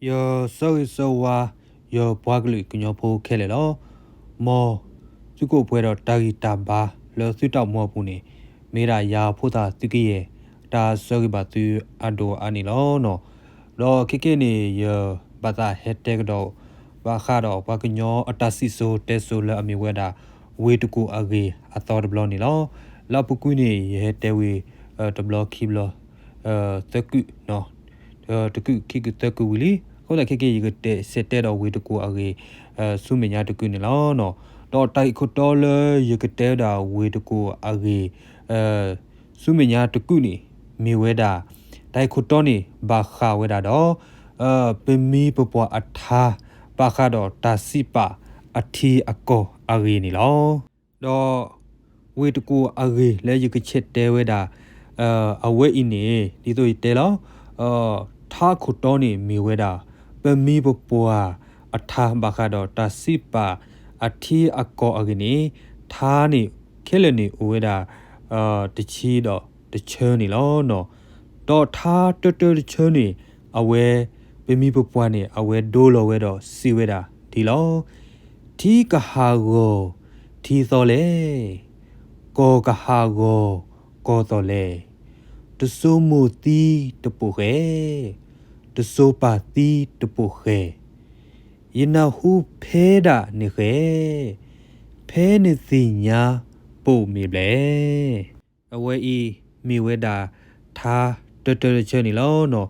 ယဆၢဂ့ၤဆၢဝါ ယပှၤကလုာ်ကညီဖိခဲလၢာ်လီၤ. မ်သုကအိၣ်ပှဲၤဒီးတၢ်ဂံၢ်တၢ်ဘါလၢသုတၢ်အိၣ်မူအပူၤန့ၣ် မ့ၢ်ဒၣ်ယၤဖိသၣ်သုကယဲၢ် တၢ်ဆၢဂ့ၤဘၣ်သုအဒိၣ်အါန့ၣ်လီၤ. ဒီးခဲကနံၣ်အံၤန့ၣ် ယဘၣ်သးဟဲတဲကဒီး ဘၣ်ဃးဒီးပှၤကညီအတၢ်စံၣ်စိၤတဲစိၤလၢအမ့ၢ်ဝဲဒၣ် ဝ့ၢ်တကူၣ်အဂ့ၢ်အသီတဘျီန့ၣ်လီၤ. လၢအပူၤကွံာ်န့ၣ် ယဟဲတဲဝံၤ တဘျီခံဘျီ သၢကုၣ် တကုၣ်ခံကုၣ်သၢကုၣ်ဝံၤလံ. အဃိသတးခဲကနံၣ်အံၤ ယကတဲဆဲးတဲဒီးဝ့ၢ်တကူၣ်အဂ့ၢ် ဆူမဲာ်ညါတကုၣ်န့ၣ်လီၤ. ဒီးတၢ်ဂ့ၢ်ခိၣ်တီလၢယကတဲဝဲဒၣ်ဝ့ၢ်တကူၣ်အဂ့ၢ် ဆူမဲာ်ညါတကုၣ်န့ၣ် မ့ၢ်ဝဲဒၣ် တၢ်ဂ့ၢ်ခိၣ်တီန့ၣ် ဘၣ်ဃးဝဲဒၣ်ဒီး ပမံၤပပှၢ်အထါ ဘၣ်ဃးဒီးတၢ်စံးပာ်အထံအကီၢ်အဂ့ၢ်န့ၣ်လီၤ. ဒီးဝ့ၢ်တကူၣ်အဂ့ၢ်လၢယကဆဲးတဲဝဲဒၣ် အဝဲအံၤန့ၣ် ဒ်သိးယတဲလီၤ. ထါခိၣ်တီန့ၣ်မ့ၢ်ဝဲဒၣ် ပမံၤပပှၢ်အထါဘၣ်ဃးဒီးတၢ်စံးပာ်အထံအကီၢ်အဂ့ၢ်န့ၣ် ထါန့ၣ်ခဲလၢာ်န့ၣ်အိၣ်ဝဲဒၣ် တဆံဒီးတဆၢန့ၣ်လီၤ. ဒီးထါတၢတၢတဆၢန့ၣ် အဝဲ ပမံၤပပှၢ်န့ၣ် အဝဲဒိလီၤဝဲဒီးစံးဝဲဒၣ်ဒ်လီၤ. ထံကဟးဂီၤထံသီလဲၣ်, ကီၢ်ကဟးဂီၤကီၢ်သီၣ်လဲၣ်, တစိၤမိၢ်သံတပိာ်ဃဲၣ်, တစိၤပၢ်သံတပိာ်ဃဲၣ်, ယနၢ်ဟူဖဲဒၣ်န့ၣ်ဃဲၣ်, ဖဲနသ့ၣ်ညါပိာ်မ့ၢ်ဘျဲၣ်. အဝဲအံၤမ့ၢ်ဝဲဒၣ် ထါတၢတၢတဆၢန့ၣ်လီၤ.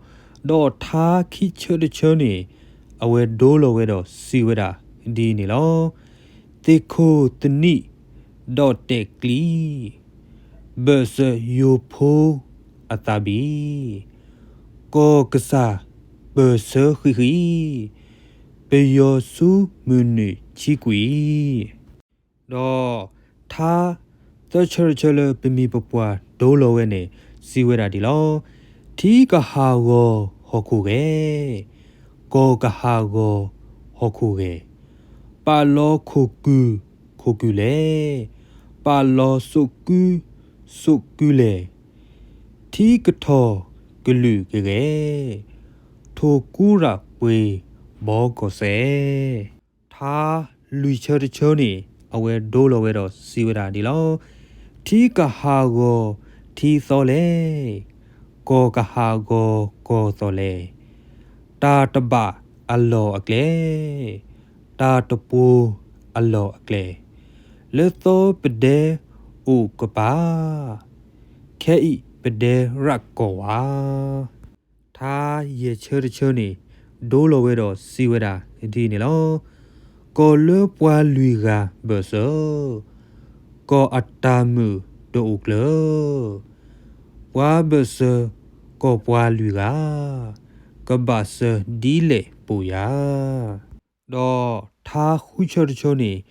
ဒီးထါခံဆၢတဆၢန့ၣ် အဝဲဒိလီၤဝဲဒီးစံးဝဲဒၣ်ဒ်န့ၣ်လီၤ. သ့ၣ်ခိၣ်သနံးဒီးတဲာ်ကျံ, ဘၢၣ်စၢၤယိၤဖိအသးဘံၣ်, ကီၢ်ကစၢ်ပၢၢ်ဆၢဃံးဃံး, ပယီၤဆူမုၢ်နုာ်ဆံကွံာ် ဒီးထါသၢဆၢတဆၢလၢပမံၤပပှၢ်ဒိလီၤဝဲန့ၣ် စံးဝဲဒၣ်ဒ်လီၤ. ထံကဟးဂီၤဟီၣ်ခိၣ်ဂဲၤ, ကီၢ်ကဟးဂီၤဟီၣ်ခိၣ်ဂဲၤ, ပာ်လီၤခိၣ်ကုၢ်ခိၣ်ကုၢ်လဲၣ်, ပာ်လီၤစိာ်ကုၢ်စိာ်ကုၢ်လဲၣ်, ထံကထီၣ်ကလုာ်ကဂဲၤ, ထိၣ်ကူရၣ်ပှ့ၤဘီကီၢ်စဲၣ် ထါလွံၢ်ဆၢတဆၢန့ၣ် အဝဲဒိလီၤဝဲဒီးစံးဝဲဒၣ်ဒ်လီၤ. ထံကဟးဂီၤထံသီလဲၣ်, ကီၢ်ကဟးဂီၤကီၢ်သီၣ်လဲၣ်, တၢ်တဘၣ်အလီၢ်အကျဲ, တၢ်တပှိၤအလီၢ်အကျဲ, လၢသီပဒဲအိၣ်ကပၤ, ခဲအံၤပဒဲရၣ်ကီၢ်ဝါ ထါယဲၢ်ဆၢတဆၢန့ၣ် ဒိလီၤဝဲဒီးစံးဝဲဒၣ်ဒ်န့ၣ်လီၤ. ကီၢ်လၢပှၤလွံၢ်ဂၤဘၢၣ်စၢၤ, ကီၢ်အတၢ်မုာ်တအိၣ်ကျၢၤ, ပှၤဘၢၣ်စၢၤကီၢ်ပှၤလွံၢ်ဂၤ, ကဘၣ်စၢၤဒ်လဲၣ်ပိာ်ယၤ ဒီးထါဃုဆၢတဆၢန့ၣ်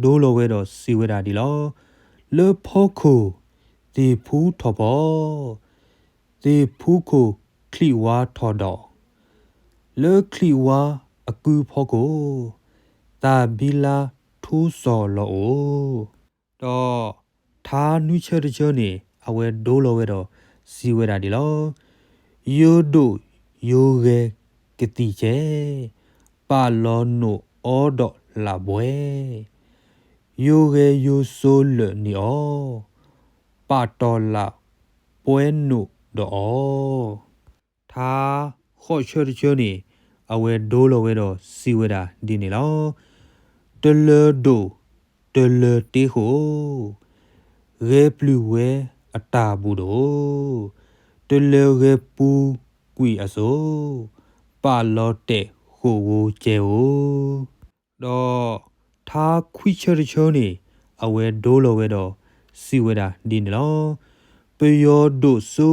ဒိလီၤဝဲဒီးစံးဝဲဒၣ်ဒ်လီၤ. လၢဖီခိၣ်သ့ၣ်ဖူထီၣ်ဖီ, သ့ၣ်ဖူခိၣ်ချံးဝါထီၣ်ဒီး, လၢချံးဝါအကုဖီခိၣ်, သၣ်ဘံလါထူစီၤလီၤအိၣ် ဒီးထါနွံဆၢတဆၢန့ၣ် အဝဲဒိလီၤဝဲဒီးစံးဝဲဒၣ်ဒ်လီၤ. ယိၤဒိၣ်ယိၤဂဲၤကသံၣ်ဆဲး, ပာ်လီၤနိၣ်အီဒီးလးဘှဲ, ယိၤဂဲၤယိၤစိၤလၢာ်န့ၢ်အီၤ, ပာ်တီၢ်လးပှဲနိၣ်ဒီးအီၤ ထါဃိးဆၢတဆၢန့ၣ် အဝဲဒိလီၤဝဲဒီးစံးဝဲဒၣ်ဒ်န့ၣ်လီၤ. တလၢၤဒိၣ်တလၢၤတ့ဃိၣ်, ဂဲၤပျုၢ်ဝဲအတၢ်ဘူၣ်ဒိၣ်, တလၢၤဂဲၤပူၤကွံာ်အစိၤ, ပာ်လီၤတဲာ်ဃိၣ်ဂိၤကဲဧိၤ ဒီးထါခွံဆၢတဆၢန့ၣ် အဝဲဒိလီၤဝဲဒီးစံးဝဲဒၣ်ဒ်န့ၣ်လီၤ. ပယီၤဒိၣ်စိ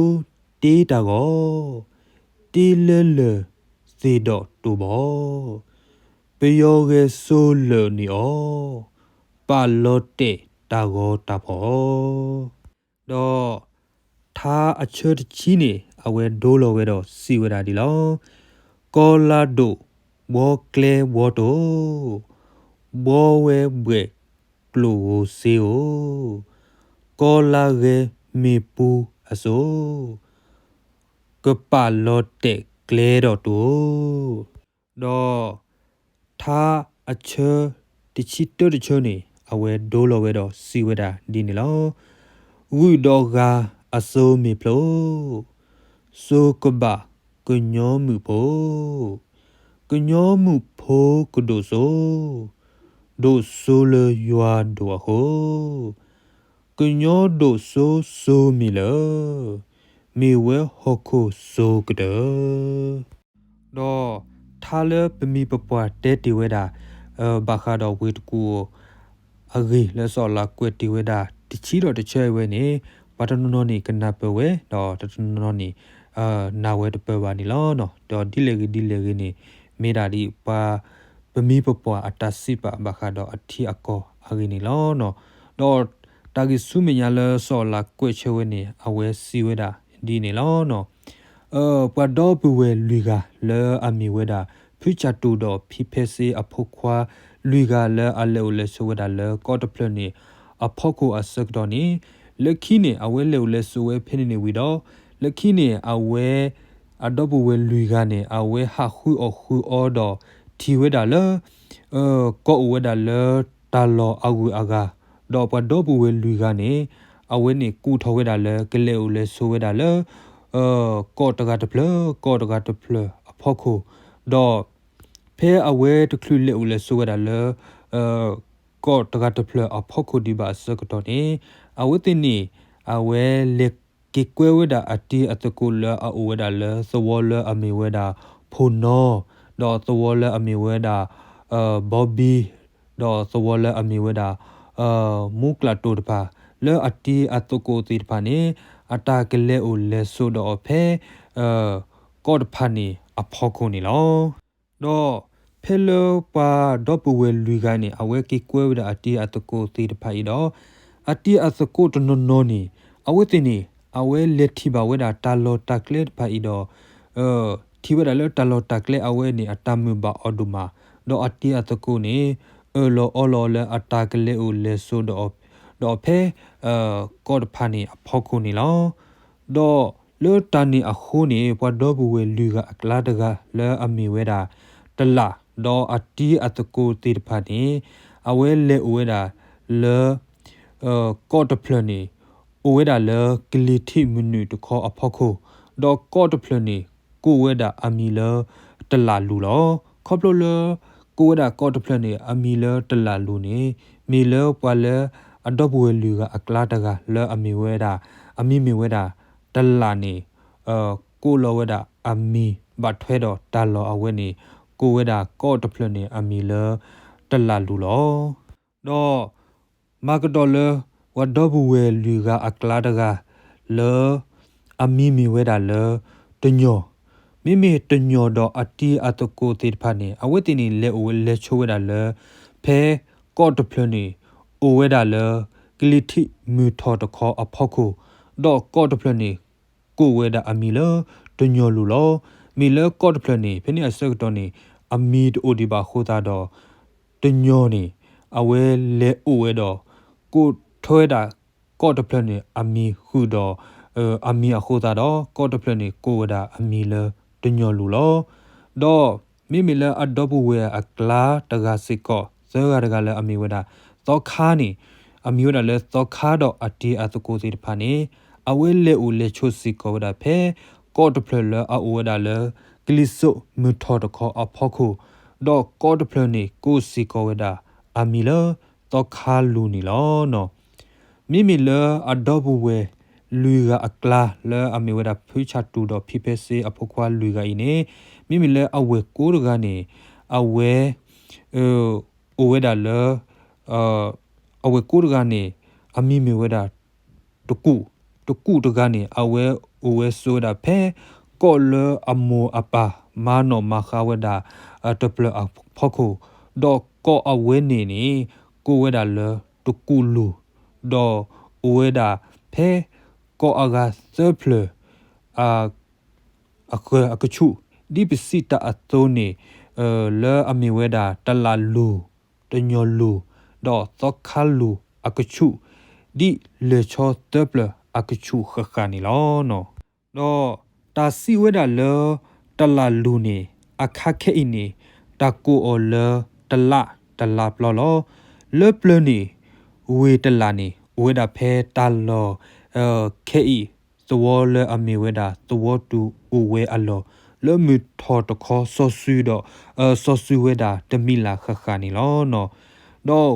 တ့တၢ်ဂီၤ, တ့လၢလၢၢ်သ့ၣ်ဒီးတိၢ်ဘီ, ပယီၤဂဲၤစိၤလၢာ်န့ၢ်အီၤ, ပာ်လီၤတဲာ်တၢ်ဂီၤတၢ်ဖီၣ် ဒီးထါအဆၢတဆံန့ၣ် အဝဲဒိလီၤဝဲဒီးစံးဝဲဒၣ်ဒ်လီၤ. ကီၤလၤဒိၣ်ဘှီကျဲဘှီတိၤ, ဘှီဝဲဘှဲၣ်ကျိၣ်ဧိၤစ့ဧိၤ, ကီၤလၤဂဲၤမ့ၢ်ပူၤအစိၤ, ကပာ်လီၤတဲာ်ကျဲဒီးတိၤဧိၤ ဒီးထါအဆၢတဆံတၢတဆၢန့ၣ် အဝဲဒိလီၤဝဲဒီးစံးဝဲဒၣ်ဒ်န့ၣ်လီၤ. ဂုာ်ဒီးဂၤအစိၤမ့ၢ်ဖျိ, စိၤကဘၣ်ကညီမုၣ်ဖိ, ကညီမုၣ်ဖိကဒိၣ်စိ, ဒိၣ်စိလၢယွၤဒိၣ်အဃိ, ကညီဒိၣ်စိစိၤမ့ၢ်လၢ မ့ၢ်ဝဲဟီၣ်ခိၣ်စိၤကတၢၢ်. ဒီးထါလၢပမိၢ်ပပၢ်တဲတ့ၢ်ဝဲဒၣ် ဘၣ်ဃးဒီးဝ့ၢ်တကူၣ်အဂ့ၢ်လၢစီၤအၤလးကွဲးတ့ၢ်ဝဲဒၣ်တဆံဒီးတဆၢအံၤဝဲန့ၣ် ပှၤတနီၤနီၤန့ၣ်ကနၢ်ပၢၢ်ဝဲ ဒီးတနီၤနီၤန့ၣ် နာ်ဝဲတပၢၢ်ဘၣ်န့ၣ်လီၤ. ဒီးဒ်လဲၣ်ဂ့ၤဒ်လဲၣ်ဂ့ၤန့ၣ် မ့ၢ်ဒၣ်ဒ်ပှၤ ပမိၢ်ပပၢ်အတၢ်စံးပာ်ဘၣ်ဃးဒီးအထံအကီၢ်အဂ့ၢ်န့ၣ်လီၤ. ဒီးတၢ်ဂ့ၢ်ဆူမဲာ်ညါလၢစီၤအၤလးကွဲးဆၢဝဲန့ၣ် အဝဲစံးဝဲဒၣ်ဒ်န့ၣ်လီၤ. ပှၤဒီပုၢ်ဝဲၢ်လွံၢ်ဂၤလၢအမ့ၢ်ဝဲဒၣ် ဖုဆၣ်တူၣ်ဒီးဖံဖဲစ့အဖိခွါလွံၢ်ဂၤလၢအလဲၤအိၣ်လဲၤဆိးဝဲဒၣ်လၢကီၢ်တဖျၢၣ်န့ၣ် အဖီခိၣ်အဆၢကတီၢ်န့ၣ် လၢခံန့ၣ် အဝဲလဲၤအိၣ်လဲၤဆိးဝဲဖဲန့ၣ်န့ၣ်ဝံၤဒီး လၢခံန့ၣ် အဝဲ အဒီပုၢ်ဝဲၢ်လွံၢ်ဂၤန့ၣ် အဝဲဟးဃုအီၣ်ဃုအီဒီးထံၣ်ဝဲဒၣ်လၢ ကီၢ်အိၣ်ဝဲဒၣ်လၢတၢ်လီၢ်အဂုၤအဂၤ, ဒီးပှၤဒီပုၢ်ဝဲၢ်လွံၢ်ဂၤန့ၣ် အဝဲန့ၣ်ကူၣ်ထီၣ်ဝဲဒၣ်လၢကလဲၤအိၣ်လဲၤဆိးဝဲဒၣ်လၢ ကီၢ်တဂၤတဖျၢၣ် ကီၢ်တဂၤတဖျၢၣ်အဖီခိၣ်, ဒီး ဖဲအဝဲတချုးလဲၤအိၣ်လဲၤဆိးဝဲဒၣ်လၢ ကီၢ်တဂၤတဖျၢၣ်အဖီခိၣ်ဒံးဘၣ်အဆၢကတီၢ်န့ၣ် အဝဲသ့ၣ်န့ၣ် အဝဲလဲၤက့ၤကွဲဝဲဒၣ်အတံၤအသကိးလၢအအိၣ်ဝဲဒၣ်လၢသဝီလၢအမ့ၢ်ဝဲဒၣ် ဖိနီ, ဒီးသဝီလၢအမ့ၢ်ဝဲဒၣ် ဘီဘံ, ဒီးသဝီလၢအမ့ၢ်ဝဲဒၣ် မူကျးတိၤတဖၣ် လၢအတံၤအသကိးသ့ၣ်တဖၣ်န့ၣ် အတၢ်ကလဲၤအိၣ်လဲၤဆိးဒီးအီၤဖဲ ကီၢ်တဖၣ်န့ၣ်အဖီခိၣ်န့ၣ်လီၤ. ဒီးဖဲလၢပှၤဒီပုၢ်ဝဲၢ်လွံၢ်ဂၤန့ၣ် အဝဲက့ၤကွဲဝဲဒၣ်အတံၤအသကိးသ့ၣ်တဖၣ်အံၤဒီး အတံၤအသကိးတနီၤနီၤန့ၣ် အဝဲသ့ၣ်န့ၣ် အဝဲလဲၤထံၣ်ဘၣ်ဝဲဒၣ်တၢ်လီၢ်တၢ်ကျဲတဖၣ်အံၤဒီး ထံၣ်ဝဲဒၣ်လၢတၢ်လီၢ်တၢ်ကျဲအဝဲန့ၣ် အတၢ်မုာ်ဘၣ်အီၤဒိၣ်မး, ဒီးအတံၤအသကိးန့ၣ် အၢၣ်လီၤအီလီၤလၢအတၢ်ကလဲၤအိၣ်လဲၤဆိးဒီးအီၤဖဲ ကီၢ်တဖၣ်န့ၣ်အဖီခိၣ်န့ၣ်လီၤ. ဒီးလၢတၢ်န့ၣ်အဃိန့ၣ် ပှၤဒီပုၢ်ဝဲၢ်လွံၢ်ဂၤအကျါတဂၤလၢအမ့ၢ်ဝဲဒၣ် တလး ဒီးအတံၤအသကိးသ့ၣ်တဖၣ်န့ၣ် အဝဲလဲၤအိၣ်ဝဲဒၣ်လၢ ကီၢ်တဖျၢၣ်န့ၣ် အိၣ်ဝဲဒၣ်လၢကလံၤထံးမုၢ်နုာ်တခီအဖီခိၣ်, ဒီးကီၢ်တဖျၢၣ်န့ၣ် ကိးဝဲဒၣ်အမံၤလၢ တလးလူၤလီၤ. ခီဖျိလၢ ကိးဝဲဒၣ်ကီၢ်တဖျၢၣ်န့ၣ် အမံၤလၢတလးလူၤန့ၣ် မ့ၢ်လၢပှၤလၢအဒီပုၢ်ဝဲၢ်လွံၢ်ဂၤအကျါတဂၤလၢအမ့ၢ်ဝဲဒၣ် အမံၤမ့ၢ်ဝဲဒၣ် တလးန့ၣ် ကိးလီၤဝဲဒၣ်အမံၤ ဘၣ်ထွဲဒီးတၢ်လီၢ်အဝဲန့ၣ် ကိးဝဲဒၣ်ကီၢ်တဖျၢၣ်န့ၣ် အမံၤလၢ တလးလူၤလီၤ. ဒီး မၤကဒီးလၢ ပှၤဒီပုၢ်ဝဲၢ်လွံၢ်ဂၤအကျါတဂၤလၢ အမံၤမ့ၢ်ဝဲဒၣ်လၢ တညီၣ်, မ့မ့ၢ်တညီၣ်ဒီးအတံၤအသကိးသ့ၣ်တဖၣ်န့ၣ် အဝဲသ့ၣ်န့ၣ် လဲၤအိၣ်ဝဲလဲၤဆိးဝဲဒၣ်လၢ ဖဲကီၢ်တဖျၢၣ်န့ၣ် အိၣ်ဝဲဒၣ်လၢ ကလံၤထံးမုၢ်ထီၣ်တခီအဖီခိၣ်, ဒီးကီၢ်တဖျၢၣ်န့ၣ် ကိးဝဲဒၣ်အမံၤလၢ တညီၣ်လူၤလီၤ. မ့ၢ်လၢကီၢ်တဖျၢၣ်န့ၣ် ဖဲန့ၣ်အဆၢကတီၢ်န့ၣ် အမံၤတအိၣ်ဒံးဘၣ်အဃိသတးဒီး တညီၣ်န့ၣ် အဝဲလဲၤအိၣ်ဝဲဒီး ကိးထွဲဝဲဒၣ်ကီၢ်တဖျၢၣ်န့ၣ် အမံၤဃုာ်ဒီး အမံၤအဃိသတးဒီး ကီၢ်တဖျၢၣ်န့ၣ် ကိးဝဲဒၣ်အမံၤလၢ တညီၣ်လူၤလီၤ. ဒီးမ့မ့ၢ်လၢအဒီပုၢ်ဝဲၢ်အကျါတဂၤစ့ၢ်ကီး သၢဂၤတဂၤလၢအမ့ၢ်ဝဲဒၣ် သီခါန့ၣ် အမံၤဝဲဒၣ်လၢသီခါဒီးအတံၤအသကိးသ့ၣ်တဖၣ်န့ၣ် အဝဲလဲၤအိၣ်လဲၤဆိးစ့ၢ်ကီးဝဲဒၣ်ဖဲ ကီၢ်တဖျၢၣ်လၢအအိၣ်ဝဲဒၣ်လၢ ကလံၤစိးမုၢ်ထီၣ်တခီအဖီခိၣ်, ဒီးကီၢ်တဖျၢၣ်န့ၣ် ကိးစ့ၢ်ကီးဝဲဒၣ်အမံၤလၢ သီခါလူၤန့ၣ်လီၤ. မ့မ့ၢ်လၢအဒီပုၢ်ဝဲၢ်လွံၢ်ဂၤအကျါလၢအမ့ၢ်ဝဲဒၣ် ဖုဆၣ်တူၣ်ဒီးဖံဖဲစ့အဖိခွါလွံၢ်ဂၤအံၤန့ၣ် မ့မ့ၢ်လၢအဝဲၢ်ကိတဂၤန့ၣ် အဝဲ အိၣ်ဝဲဒၣ်လၢ အဝဲၢ်ကိတဂၤန့ၣ် အမံၤမ့ၢ်ဝဲဒၣ် တကူၣ်, တကူၣ်တဂၤန့ၣ် အဝဲအိၣ်ဝဲဆိးဝဲဒၣ်ဖဲ ကီၢ်လၢအမိၢ်အပၢ်မၤနီၣ်မၤဃါဝဲဒၣ် တဖျၢၣ်အဖီခိၣ်, ဒီးကီၢ်အဝဲန့ၣ်န့ၣ် ကိးဝဲဒၣ်လၢတကူၣ်လူၤ, ဒီးအိၣ်ဝဲဒၣ်ဖဲ ကီၢ်အဂၤသၢဖျၢၣ် အဃၢၤအကဆူၣ်, ဒ်ပစံးတၢ်အသိးန့ၣ် လၢအမ့ၢ်ဝဲဒၣ် တလးလူၤ, တညီၣ်လူၤ, ဒီးသီခါလူၤအကဆူၣ်, ဒ်လဲၤဆီသၢဖျၢၣ်အကဆူၣ်ဃၣ်ဃၣ်န့ၣ်လီၤ. ဒီးတၢ်စံးဝဲဒၣ်လၢ တလးလူၤန့ၣ် အခါခဲအံၤန့ၣ် တၢ်ကိးအီၤလၢတလးတလးပျီလီၤ. လၢပျၢၤန့ၣ် ဝ့ၢ်တလးန့ၣ် အိၣ်ဝဲဒၣ်ဖဲတၢ်လီၢ် ခဲအံၤ သဝီလၢအမ့ၢ်ဝဲဒၣ်သဝီတူၢ်အိၣ်ဝဲအလီၢ် လၢမုၢ်ထီၣ်တခီစီၤစုၤဒီး စီၤစုၤဝဲဒၣ်တမံၤလၢ်ဃၣ်ဃၣ်န့ၣ်လီၤ. ဒီး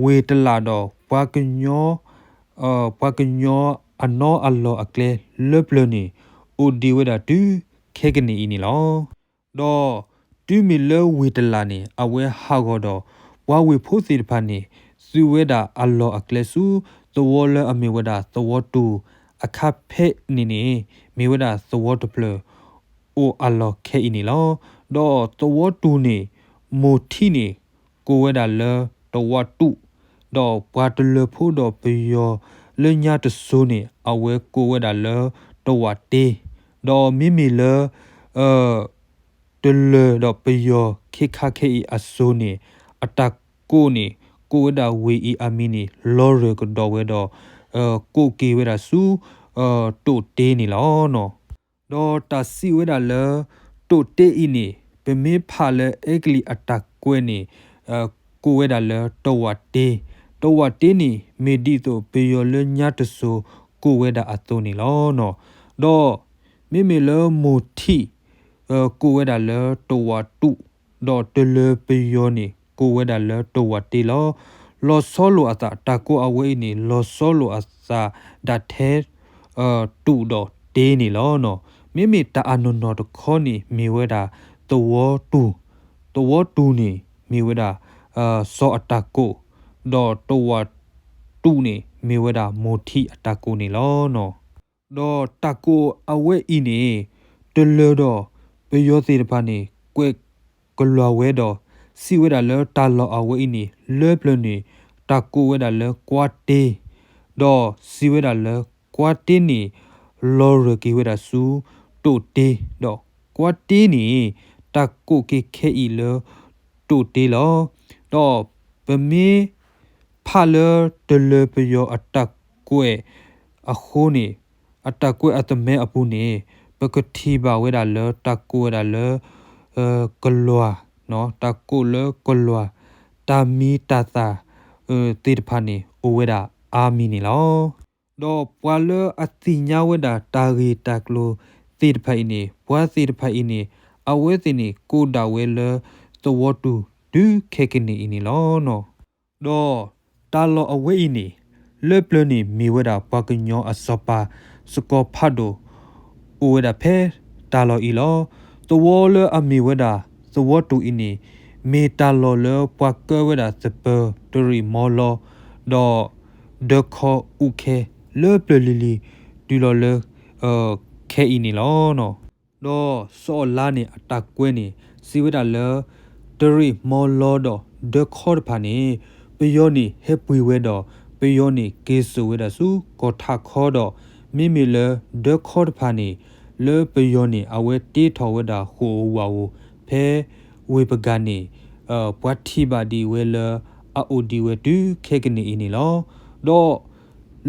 ဝ့ၢ်တလးဒီး ပှၤကညီ ပှၤကညီအနီအလီၢ်အကျဲလၢပျၢၤန့ၣ် အိၣ်ဒံးဝဲဒၣ်တုၤခဲကနံၣ်အံၤန့ၣ်လီၤ. ဒီးတုၤမ့ၢ်လၢဝ့ၢ်တလးန့ၣ် အဝဲဟးဂီၤဒီး ပှၤဝ့ၢ်ဖိသ့ၣ်တဖၣ်န့ၣ် သုးဝဲဒၣ်အလီၢ်အကျဲဆူ သဝီလၢအမ့ၢ်ဝဲဒၣ်သဝီတူၢ် အခါဖဲန့ၣ်န့ၣ် မ့ၢ်ဝဲဒၣ်သဝီတဖျၢၣ် အိၣ်အလီၢ်ခဲအံၤန့ၣ်လီၤ. ဒီးသဝီတူၢ်န့ၣ် မိၢ်ထံးန့ၣ် ကိးဝဲဒၣ်လၢတဝးတူၢ်, ဒီးပှၤတလၢၤဖိဒီးပယီၤလၢညါတစိၤန့ၣ် အဝဲကိးဝဲဒၣ်လၢတဝးတ့, ဒီးမ့မ့ၢ်လၢ တလၢၤဒီးပယီၤခ့ခါခဲအံၤအစိၤန့ၣ် အတၢ်ကိးန့ၣ် ကိးဝဲဒၣ်ဝ့ၢ်အံၤအမံၤန့ၣ် လီၤရၢၢ်ကဒီးဝဲဒီး ကိးက့ၤဝဲဒၣ်ဆူ တိၢ်တ့န့ၣ်လီၤ. ဒီးတၢ်စံးဝဲဒၣ်လၢ တိၢ်တ့အံၤန့ၣ် ပမ့ၢ်ဖးလၢအဲကလံးအတၢ်ကွဲးန့ၣ် ကိးဝဲဒၣ်လၢတဝးတ့, တဝးတ့န့ၣ် မ့ၢ်ဒ်သိးပယီၤလၢညါတစိၤကိးဝဲဒၣ်အသိးန့ၣ်လီၤ. ဒီးမ့မ့ၢ်လၢမိၢ်ထံး ကိးဝဲဒၣ်လၢတဝးတူၢ်, ဒီးတလၢၤပယီၤန့ၣ် ကိးဝဲဒၣ်လၢတဝးတ့လီၤ. လီၤဆီလိာ်အသး တၢ်ကိးအဝဲအံၤန့ၣ် လီၤဆီလိာ်အသးဒၣ်ထဲ တူၢ်ဒီးတ့န့ၣ်လီၤ. မ့မ့ၢ်တၢ်အနီၢ်နီၢ်တခီန့ၣ် မ့ၢ်ဝဲဒၣ်သဝီတူၢ်, သဝီတူၢ်န့ၣ် မ့ၢ်ဝဲဒၣ် စီၤအတၢ်ကိး, ဒီးတဝးတူၢ်န့ၣ် မ့ၢ်ဝဲဒၣ်မိၢ်ထံးအတၢ်ကိးန့ၣ်လီၤ. ဒီးတၢ်ကိးအဝဲအံၤန့ၣ် တလၢၤဒီးပယီၤသ့ၣ်တဖၣ်န့ၣ် ကွဲးကလွၤဝဲဒီး စံးဝဲဒၣ်လၢတၢ်လီၢ်အဝဲအံၤန့ၣ် လၢပျၢၤန့ၣ် တၢ်ကိးဝဲဒၣ်လၢကွါတ့, ဒီးစံးဝဲဒၣ်လၢ ကွါတ့န့ၣ် လီၤရၢၢ်က့ၤဝဲဒၣ်ဆူ တိၢ်တ့, ဒီးကွါတ့န့ၣ် တၢ်ကိးက့ၤခဲအံၤလၢ တိၢ်တ့လီၤ. ဒီးပမ့ၢ်ဖးလၢတလၢၤပယီၤအတၢ်ကွဲးအဃိန့ၣ် အတၢ်ကွဲးအသမၢအပူၤန့ၣ် ပကထံၣ်ဘၣ်ဝဲဒၣ်လၢတၢ်ကိးဝဲဒၣ်လၢ ကလွၤ, တၢ်ကိးလၢကလွၤ, တၢ်မံတၢ်သၣ် သ့ၣ်တဖၣ်န့ၣ် အိၣ်ဝဲဒၣ်အါမံၤန့ၣ်လီၤ. ဒီးပှၤလၢအသ့ၣ်ညါဝဲဒၣ်တၢ်ဂ့ၢ်တၢ်ကျိၤသ့ၣ်တဖၣ်အံၤန့ၣ် ပှၤသ့ၣ်တဖၣ်အံၤန့ၣ် အဝဲသ့ၣ်န့ၣ် ကိးဒၣ်ဝဲလၢသဝီတူၢ်တုၤခဲကနံၣ်အံၤန့ၣ်လီၤ. ဒီးတၢ်လီၢ်အဝဲအံၤန့ၣ် လၢပျၢၤန့ၣ်မ့ၢ်ဝဲဒၣ်ပှၤကညီအစီၤပၤစကီၤဖးဒိၣ် အိၣ်ဝဲဒၣ်ဖဲတၢ်လီၢ်အံၤလီၤ. သဝီလၢအမ့ၢ်ဝဲဒၣ်သဝီတူၢ်အံၤန့ၣ် မ့ၢ်တၢ်လီၢ်လၢပှၤကဲဝဲဒၣ်သပၢၤတရံးမီလီ ဒီး ဒၢခီအူးခဲ လၢပျၢၤလံၤလံၤ တုၤလီၤလၢ ခဲအံၤန့ၣ်လီၤ. ဒီးစီၤအီၣ်လါန့ၣ် အတၢ်ကွဲးန့ၣ် စံးဝဲဒၣ်လၢ တရံးမီလီဒီးဒၢခီတဖၣ်န့ၣ် ပယီၤန့ၣ်ဟဲပှ့ၤဝဲဒီး ပယီၤန့ၣ်က့ၤစိာ်ဝဲဒၣ်ဆူကီၢ်ထးခီဒီး မ့မ့ၢ်လၢဒၢခီတဖၣ်န့ၣ် လၢပယီၤန့ၣ် အဝဲတ့ထီၣ်ဝဲဒၣ်ဃိာ်ဧိၤဝးဧိၤ ဖဲဝ့ၢ်ပကၢ်န့ၣ် ပှၤထံၣ်ဘၣ်ဒံးဝဲလၢအအိၣ်ဒံးဝဲတုၤခဲကနံၣ်အံၤန့ၣ်လီၤ. ဒီး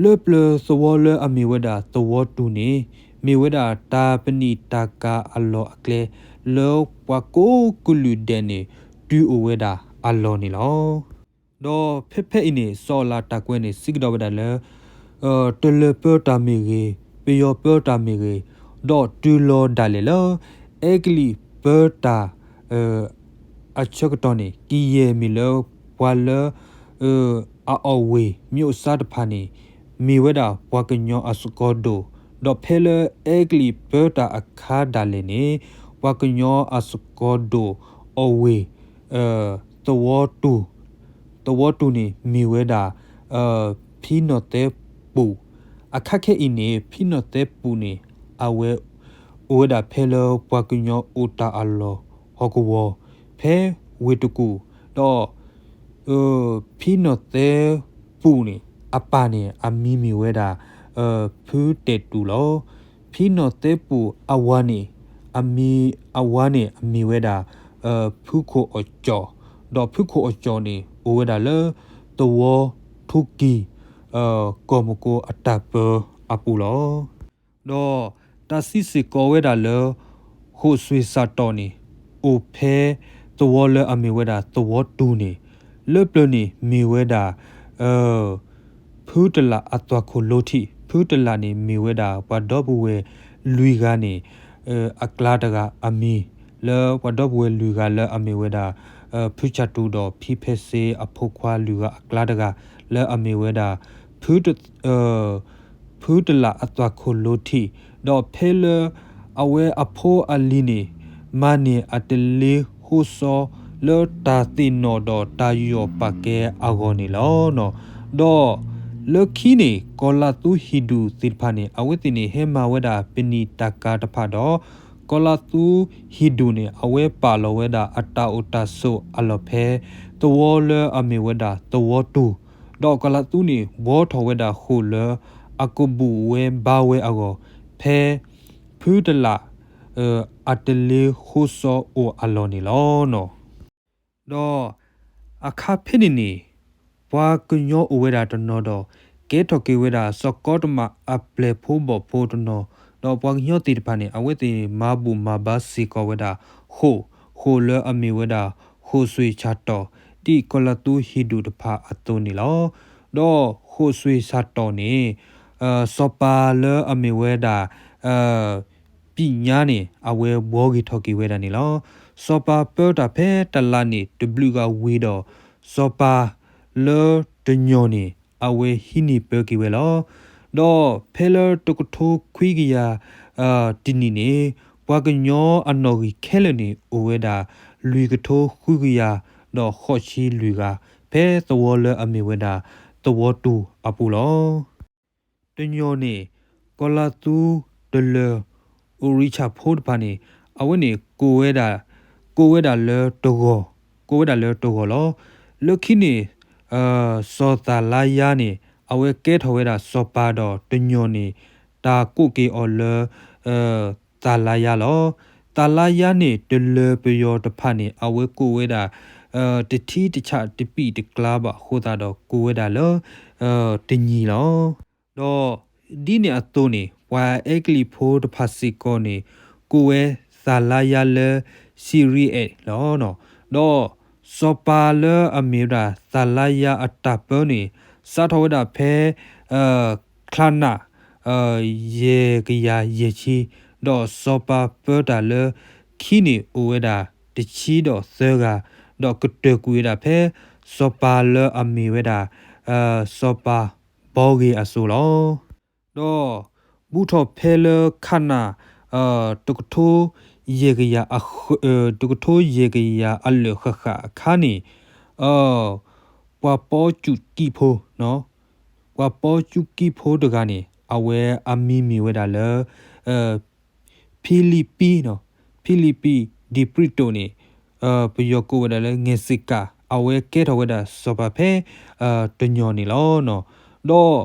လၢပျၢၤသဝီလၢအမ့ၢ်ဝဲဒၣ်သဝီတူၢ်န့ၣ် မ့ၢ်ဝဲဒၣ်တၢ်ပနံာ်တၢ်ကၤအလီၢ်အကျဲ လၢပှၤကိးကလုာ်ဒဲးန့ၣ် တုၤအိၣ်ဝဲဒၣ်အလီၢ်န့ၣ်လီၤ. ဒီးဖဲဖဲအံၤန့ၣ် စီၤအီၣ်လါတၢ်ကွဲးန့ၣ် စံးကဒီးဝဲဒၣ်လၢ တလၢၤပၢတၢ်မ့ၢ်ဂ့ၤ, ပယီၤပၢတၢ်မ့ၢ်ဂ့ၤ, ဒီးတုၤလီၤဒၣ်လဲာ်လၢ အဲကလံးပၢတၢ် အဆၢကတီၢ်န့ၣ် ကယဲၢ်မ့ၢ်လၢပှၤလၢ အအီၣ်ဝ့ၢ် မၠိၣ်စါတဖၣ်န့ၣ် မ့ၢ်ဝဲဒၣ်ပှၤကညီအစကီၤဒိၣ်, ဒီးဖဲလၢအဲကလံးပၢတၢ်အခါဒၣ်လဲာ်န့ၣ် ပှၤကညီအစကီၤဒိၣ်အီၣ်ဝ့ၢ် သဝီတူၢ် သဝီတူၢ်န့ၣ်မ့ၢ်ဝဲဒၣ် ဖံနီၣ်သဲပူၤ, အခါခဲအံၤန့ၣ် ဖံနီၣ်သဲပူၤန့ၣ် အဝဲအိၣ်ဝဲဒၣ်ဖဲလၢပှၤကညီအိၣ်တၢ်အလီၢ်ဟီၣ်ကဝီၤ ဖဲဝ့ၢ်တကူၣ်, ဒီး ဖံနီၣ်သဲပူၤန့ၣ် အပၢ်န့ၣ် အမံၤမ့ၢ်ဝဲဒၣ် ဖုတဲာ်တူၢ်လီၤ. ဖံနီၣ်သဲပူၤအဝၤန့ၣ် အမံၤအဝၤန့ၣ် အမ့ၢ်ဝဲဒၣ် ဖုခိၣ်အီၣ်ကၠီၣ်, ဒီးဖုခိၣ်အီၣ်ကၠီၣ်န့ၣ် အိၣ်ဝဲဒၣ်လၢ သဝီထူကံၤ ကီၢ်မကိအတၢ်ပၢအပူၤလီၤ. ဒီးတၢ်စံးစ့ၢ်ကီးဝဲဒၣ်လၢ ဃိးစွ့ၤစးတီၢ်န့ၣ် အိၣ်ဖဲသဝီလၢအမ့ၢ်ဝဲဒၣ်သဝီတူၢ်န့ၣ် လၢပျၢၤန့ၣ်မ့ၢ်ဝဲဒၣ် ဖုတလးအသွၣ်ခိၣ်လိထံး, ဖုတလးန့ၣ်မ့ၢ်ဝဲဒၣ်ပှၤဒီပုၢ်ဝဲၢ်လွံၢ်ဂၤန့ၣ် အကျါတဂၤအမံၤ, လၢပှၤဒီပုၢ်ဝဲၢ်လွံၢ်ဂၤလၢအမ့ၢ်ဝဲဒၣ် ဖုဆၣ်တူၢ်ဒီးဖံဖဲစ့အဖိခွါလွံၢ်ဂၤအကျါတဂၤ လၢအမ့ၢ်ဝဲဒၣ် ဖုတ ဖုတလးအသွၣ်ခိၣ်လိထံး, ဒီးဖဲလၢအဝဲအဖိအလံၤန့ၣ် မၤန့ၢ်အတလ့ဃိစီ လၢတၢ်သ့ၣ်နီၣ်ဒီးတၢ်ယီၢ်ပာ်ကဲအဂီၢ်န့ၣ်လီၤ. ဒီးလၢခံန့ၣ် ကီၤလးသူဟံၣ်ဒူၣ်သ့ၣ်တဖၣ်န့ၣ် အဝဲသ့ၣ်န့ၣ် ဟဲမၤဝဲဒၣ်ပနံာ်တၢ်ကၤတဖၣ်ဒီး ကီၤလးသူဟံၣ်ဒူၣ်န့ၣ် အဝဲပာ်လီၤဝဲဒၣ်အတၢ်အိၣ်တၢ်ဆိးအလီၢ်ဖဲ သဝီလၢအမ့ၢ်ဝဲဒၣ်သဝီတူၢ်, ဒီးကီၤလးသူန့ၣ် ဘှီထီၣ်ဝဲဒၣ်ဃိာ်လၢအကဘူၣ်ဝဲဘါဝဲအဂီၢ် ဖဲဖုတလး အတလ့ဃိစီအိၣ်အလီၢ်န့ၣ်လီၤ. ဒီးအခါဖဲန့ၣ်န့ၣ် ပှၤကညီအိၣ်ဝဲဒၣ်တနီၤဒီး ကဲထီၣ်က့ၤဝဲဒၣ်စီၤကီတမးအပျဲၢ်ဖိဘီၣ်ဖိတနီၤ, ဒီးပှၤကညီသ့ၣ်တဖၣ်န့ၣ် အဝဲသ့ၣ်မၤဘူၣ်မၤဘါစ့ၢ်ကီးဝဲဒၣ်ဃိာ်, ဃိာ်လၢအမ့ၢ်ဝဲဒၣ် ဃိာ်စွ့ၤဆၣ်တီၢ် ဒ်ကီၤလးသူဟံၣ်ဒူၣ်တဖၣ်အသိးန့ၣ်လီၤ. ဒီးဃိာ်စွ့ၤဆၣ်တီၢ်န့ၣ် စီၤပၤလၢအမ့ၢ်ဝဲဒၣ် ပညါန့ၣ် အဝဲဘှီဂ့ၤထီၣ်က့ၤဝဲဒၣ်န့ၣ်လီၤ. စီၤပၤပၢတၢ်ဖဲတလးန့ၣ် တဘျုးဂၤဝံၤဒီး စီၤပၤလၢတညီၢ်န့ၣ် အဝဲဟံးန့ၢ်ပၢက့ၤဝဲလီၤ. ဒီးဖဲလၢတကထိခွံကယၤ တနံၣ်န့ၣ် ပှၤကညီအနီၣ်ဂံၢ်ခဲလၢာ်န့ၣ် အိၣ်ဝဲဒၣ် လွံၢ်ကထိဃုကယၤ ဒီးဃိးဆံလွံၢ်ဂၤ ဖဲသဝီလၢအမ့ၢ်ဝဲဒၣ် သဝီတူၢ်အပူၤလီၤ. တညီၢ်န့ၣ် ကီၤလးသူတလၢၤ အိၣ်ရံဆၣ်ဖိတဖၣ်န့ၣ် အဝဲန့ၣ် ကိးဝဲဒၣ် ကိးဝဲဒၣ်လၢတဂီၤ, ကိးဝဲဒၣ်လၢတဂီၤလီၤ. လၢခံန့ၣ် စီၤသးလါယါန့ၣ် အဝဲကဲထီၣ်ဝဲဒၣ်စီၤပၤဒီးတညီၢ်န့ၣ် တၢ်ကိးက့ၤအီၤလၢ သးလါယါလီၤ. သးလါယါန့ၣ် တလၢၤပယီၤတဖၣ်န့ၣ် အဝဲကိးဝဲဒၣ် တထံတဆးတပံာ်တကျါဘၣ်အဃိသတးဒီး ကိးဝဲဒၣ်လၢ တညီၢ်လီၤ. ဒီးဒ်န့ၣ်အသိးန့ၣ် ပှၤအဲကလံးဖိတဖၣ်စ့ၢ်ကီးန့ၣ် ကိးဝဲသးလါယါလၢ စံရံအဲၣ်လီၤ. ဒီးစီၤပၤလၢအမ့ၢ်ဝဲဒၣ်သးလါယါအတၢ်ပၢန့ၣ် စးထီၣ်ဝဲဒၣ်ဖဲ ချါနၣ် ယဲၢ်ကယၤယဲၢ်ဆံ, ဒီးစီၤပၤပၢတၢ်လၢခံန့ၣ်အိၣ်ဝဲဒၣ်တဆံဒီးသၢဂၤ, ဒီးကတၢၢ်ကွံာ်ဝဲဒၣ်ဖဲ စီၤပၤလၢအမ့ၢ်ဝဲဒၣ် စီၤပၤဘီဂ့ၤအစိၤလီၤ. ဒီးဘူးထီၣ်ဖဲလၢခးနၣ် တကထိ ယဲၢ်ကယၤ တကထိယဲၢ်ကယၤအလၢာ်ဃၣ်ဃၣ်အခါန့ၣ် ပှၤပီစူးကံဖိ ပှၤပီစူးကံဖိတဂၤန့ၣ် အဝဲအမံၤမ့ၢ်ဝဲဒၣ်လၢ ဖံလံးပံ, ဖံလံးပံ ဒံပြံးတိၣ်န့ၣ် ပယီၤကိးဝဲဒၣ်လၢ ငဲၤစ့းကး အဝဲကဲထီၣ်ဝဲဒၣ်စီၤပၤဖဲ တညီၢ်န့ၣ်လီၤ. ဒီး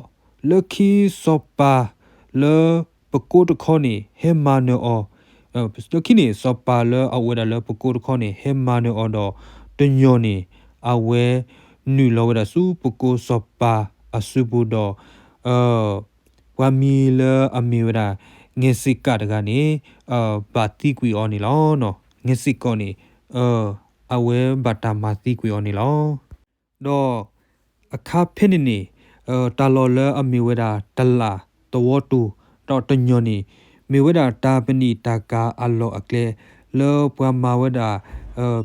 လၢခံစီၤပၤလၢပကိးတခီန့ၣ် ဟဲမၤနၢၤအီၤ, လၢခံန့ၣ် စီၤပၤလၢအအိၣ်ဝဲဒၣ်လၢပကိးတခီန့ၣ် ဟဲမၤနၢၤအီၤဒီး တညီၢ်န့ၣ် အဝဲနုာ်လီၤဝဲဒၣ်ဆူပကိးစီၤပၤအစုပူၤဒီး ပှၤမံၤလၢအမ့ၢ်ဝဲဒၣ် ငဲၤစ့းကးတဂၤန့ၣ် ဘၣ်သံကွံာ်အီၤန့ၣ်လီၤ. ငဲၤစ့းကးန့ၣ် အဝဲဘၣ်တၢ်မၤသံကွံာ်အီၤန့ၣ်လီၤ. ဒီးအခါဖဲန့ၣ်န့ၣ် တၢ်လီၢ်လၢအမ့ၢ်ဝဲဒၣ်တလးသဝီတူၢ် ဒီးတညီၢ်န့ၣ် မ့ၢ်ဝဲဒၣ်တၢ်ပနံာ်တၢ်ကၤအလီၢ်အကျဲ လၢပှၤမၤဝဲဒၣ်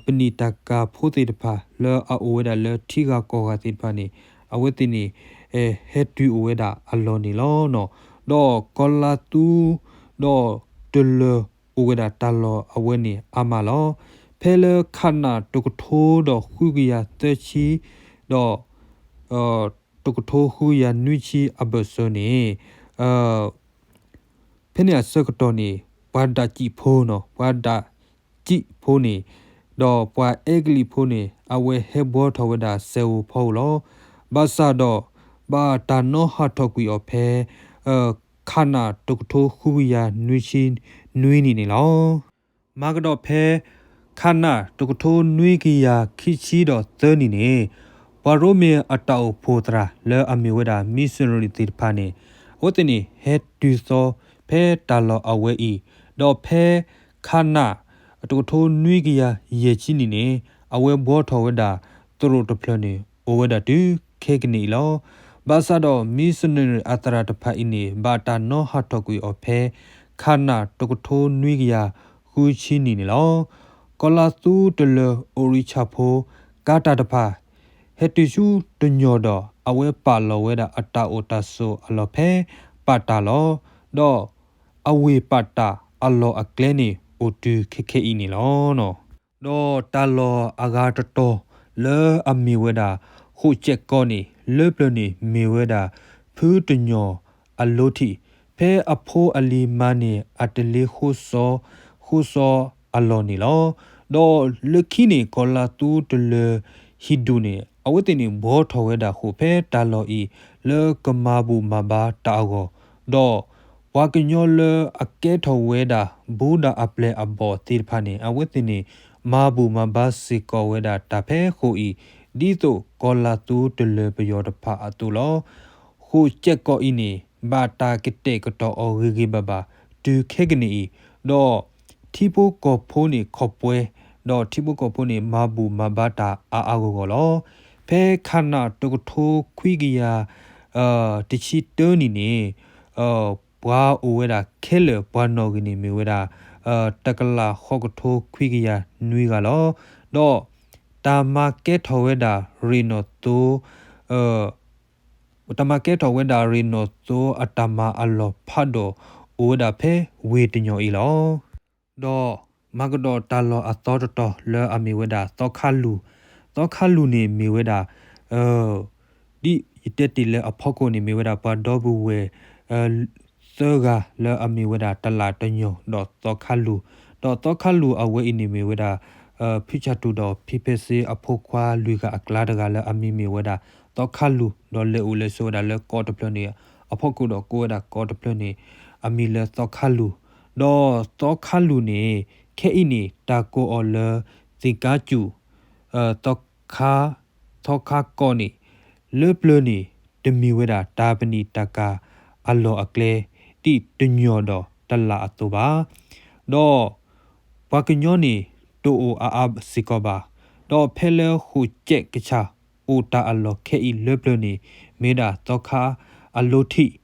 ပနံာ်တၢ်ကၤဖိသ့ၣ်တဖၣ် လၢအအိၣ်ဝဲဒၣ်လၢထံဂၤကီၢ်ဂၤသ့ၣ်တဖၣ်န့ၣ် အဝဲသ့ၣ်န့ၣ် ဟဲတုၤအိၣ်ဝဲဒၣ်အလီၢ်န့ၣ်လီၤ. ဒီးကီၤလၤသူ ဒီးတလၢၤအိၣ်ဝဲဒၣ်တၢ်လီၢ်အဝဲန့ၣ်အါမးလီၤ. ဖဲလၢခးနၣ်တကထိဒီးဃုကယၤသၢဆံ ဒီး တကထိဃုကယၤနွံဆံအဘၢၣ်စၢၤန့ၣ် ဖဲန့ၣ်အဆၢကတီၢ်န့ၣ် ပှၤဒၣ်စံးဖိ ပှၤဒၣ်စံးဖိန့ၣ် ဒီးပှၤအဲကလံးဖိန့ၣ် အဝဲဟဲဘှီထီၣ်ဝဲဒၣ်စဲးဧိၤဖီဧိၤလီၤ. ဘၣ်ဆၣ်ဒီး ဘၣ်တၢ်နီၣ်ဟးထီၣ်ကွံာ်အီၤဖဲ ခးနၣ်တကထိဃုကယၤနွံဆံနွံနံၣ်န့ၣ်လီၤ. မၤကဒီးဖဲ ခးနၣ်တကထိနွံကယၤခံဆံဒီးသၢနံၣ်န့ၣ် ပှၤရိမ့ၤအတၢ်အိၣ်ဖှိၣ်သရၣ်လၢအမ့ၢ်ဝဲဒၣ် missionary သ့ၣ်တဖၣ်န့ၣ် အဝဲသ့ၣ်န့ၣ် ဟဲတုၤသီဖဲတၢ်လီၢ်အဝဲအံၤ, ဒီးဖဲ ခးနး တကထိနွံကယၤယဲၢ်ဆံနံၣ်န့ၣ် အဝဲဘှီထီၣ်ဝဲဒၣ် သရိာ်တဖျၢၣ်န့ၣ် အိၣ်ဝဲဒၣ်တုၤခဲကနံၣ်အံၤလီၤ. ဘၣ်ဆၣ်ဒီး missionary အသရၣ်တဖၣ်အံၤန့ၣ် ဘၣ်တၢ်နီၤဟးထီၣ်ကွံာ်အီၤဖဲ ခးနး တကထိနွံကယၤဃုဆံနံၣ်န့ၣ်လီၤ. ကီၤလၤသူတလၢအိၣ်ရံဆၣ်ဖိ ကၤတၢ်တဖၣ် ဟဲတုၤဆူတညီဒီး အဝဲပာ်လီၤဝဲဒၣ်အတၢ်အိၣ်တၢ်ဆိးအလီၢ်ဖဲ ပာ်တၢ်လီၤ. ဒီး အဝ့ၢ်ပာ်တၢ်အလီၢ်အကျဲန့ၣ် အိၣ်တုၤခဲခဲအံၤန့ၣ်လီၤ. ဒီးတၢ်လီၢ်အဂၤတတီၤလၢအမ့ၢ်ဝဲဒၣ် ဃိာ်စဲးကီးန့ၣ် လၢပျၢၤန့ၣ် မ့ၢ်ဝဲဒၣ် ဖုတညီၣ်အလိထံး ဖဲအဖိအလံၤမၤန့ၢ်အတလ့ဃိစီ ဃိစီအလီၢ်န့ၣ်လီၤ. ဒီးလၢခံန့ၣ် ကီၤလၤသူတလၢဟံၣ်ဒူၣ်န့ၣ် အဝဲသ့ၣ်န့ၣ် ဘှီထီၣ်ဝဲဒၣ်ဃိာ်ဖဲတၢ်လီၢ်အံၤ လၢကမၤဘူၣ်မၤဘါတၢ်အဂီၢ်, ဒီး ပှၤကညီလၢအကဲထီၣ်ဝဲဒၣ် ဘူးဒၤအပျဲၢ်အဘီၣ်သ့ၣ်တဖၣ်န့ၣ် အဝဲသ့ၣ်န့ၣ် မၤဘူၣ်မၤဘါစ့ၢ်ကီးဝဲဒၣ်တၢ်ဖဲဃိာ်အံၤ ဒ်သိးကီၤလၤသူတလၢပယီၤတဖၣ်အသိးလီၤ. ဃိာ်စဲးကီးအံၤန့ၣ် ဘၣ်တၢ်ကတဲာ်ကတီၤအီၤဂ့ၤဂ့ၤဘၣ်ဘၣ် တုၤခဲကနံၣ်အံၤ, ဒီးထံဖိကီၢ်ဖိန့ၣ်ခီၣ်ပှဲၤ, ဒီးထံဖိကီၢ်ဖိန့ၣ် မၤဘူၣ်မၤဘါတၢ်အါအါဂီၢ်ဂီၢ်လီၤ. ဖဲခးနးတကထိခွံကယၤ တဆံတၢနံၣ်န့ၣ် ပှၤအိၣ်ဝဲဒၣ်ခဲလၢာ်ပှၤနီၣ်ဂံၢ်န့ၣ်မ့ၢ်ဝဲဒၣ် တကလးဃိးကထိခွံကယၤနွံဂၤလီၤ. ဒီးတၢ်မၤကဲထီၣ်ဝဲဒၣ်ရ့ၣ်နီၣ်သိ တၢ်မၤကဲထီၣ်ဝဲဒၣ်ရ့ၣ်နီၣ်သိအတၢ်မၤအလီၢ်ဖးဒိၣ် အိၣ်ဝဲဒၣ်ဖဲဝ့ၢ်တညီၣ်အံၤလီၤ. ဒီးမၤကဒီးတၢ်လီၢ်အသီတတီၤလၢအမ့ၢ်ဝဲဒၣ်သီခါလူၢ်, သီခါလူၢ်န့ၣ်မ့ၢ်ဝဲဒၣ် ဒ်ယတဲတ့ၢ်လၢအဖီခိၣ်န့ၣ် မ့ၢ်ဝဲဒၣ်ပှၤဒီပုၢ်ဝဲၢ် သၢဂၤလၢအမ့ၢ်ဝဲဒၣ်တလးတညီၣ်ဒီးသီခါလူၢ်, ဒီးသီခါလူၢ်အဝဲအံၤန့ၣ်မ့ၢ်ဝဲဒၣ် ဖုဆၣ်တူၢ်ဒီးဖံဖဲစ့အဖိခွါလွံၢ်ဂၤအကျါတဂၤလၢအမံၤမ့ၢ်ဝဲဒၣ်သီခါလူၢ်, ဒီးလဲၤအိၣ်လဲၤဆိးဝဲဒၣ်လၢကီၢ်တဖျၢၣ်န့ၣ် အဖီခိၣ်ဒီးကိးဝဲဒၣ်ကီၢ်တဖျၢၣ်န့ၣ် အမံၤလၢသီခါလူၢ်, ဒီးသီခါလူၢ်န့ၣ် ခဲအံၤန့ၣ် တၢ်ကိးအီၤလၢ သ့ၣ်ကါစူၣ် သီခါ သီခါကီးန့ၣ် လၢပျၢၤန့ၣ် တမ့ၢ်ဝဲဒၣ်တၢ်ပနံာ်တၢ်ကၤအလီၢ်အကျဲ ဒ်တညီၣ်ဒီးတလးအသိးဘၣ်. ဒီးပှၤကညီန့ၣ် တအိၣ်အါအါစ့ၢ်ကီးဘၣ်. ဒီးဖဲလၢဃိာ်စဲးကဆၣ်အိၣ်တၢ်အလီၢ်ခဲအံၤလၢပျၢၤန့ၣ် မ့ၢ်ဝဲဒၣ်သီခါအလိထံး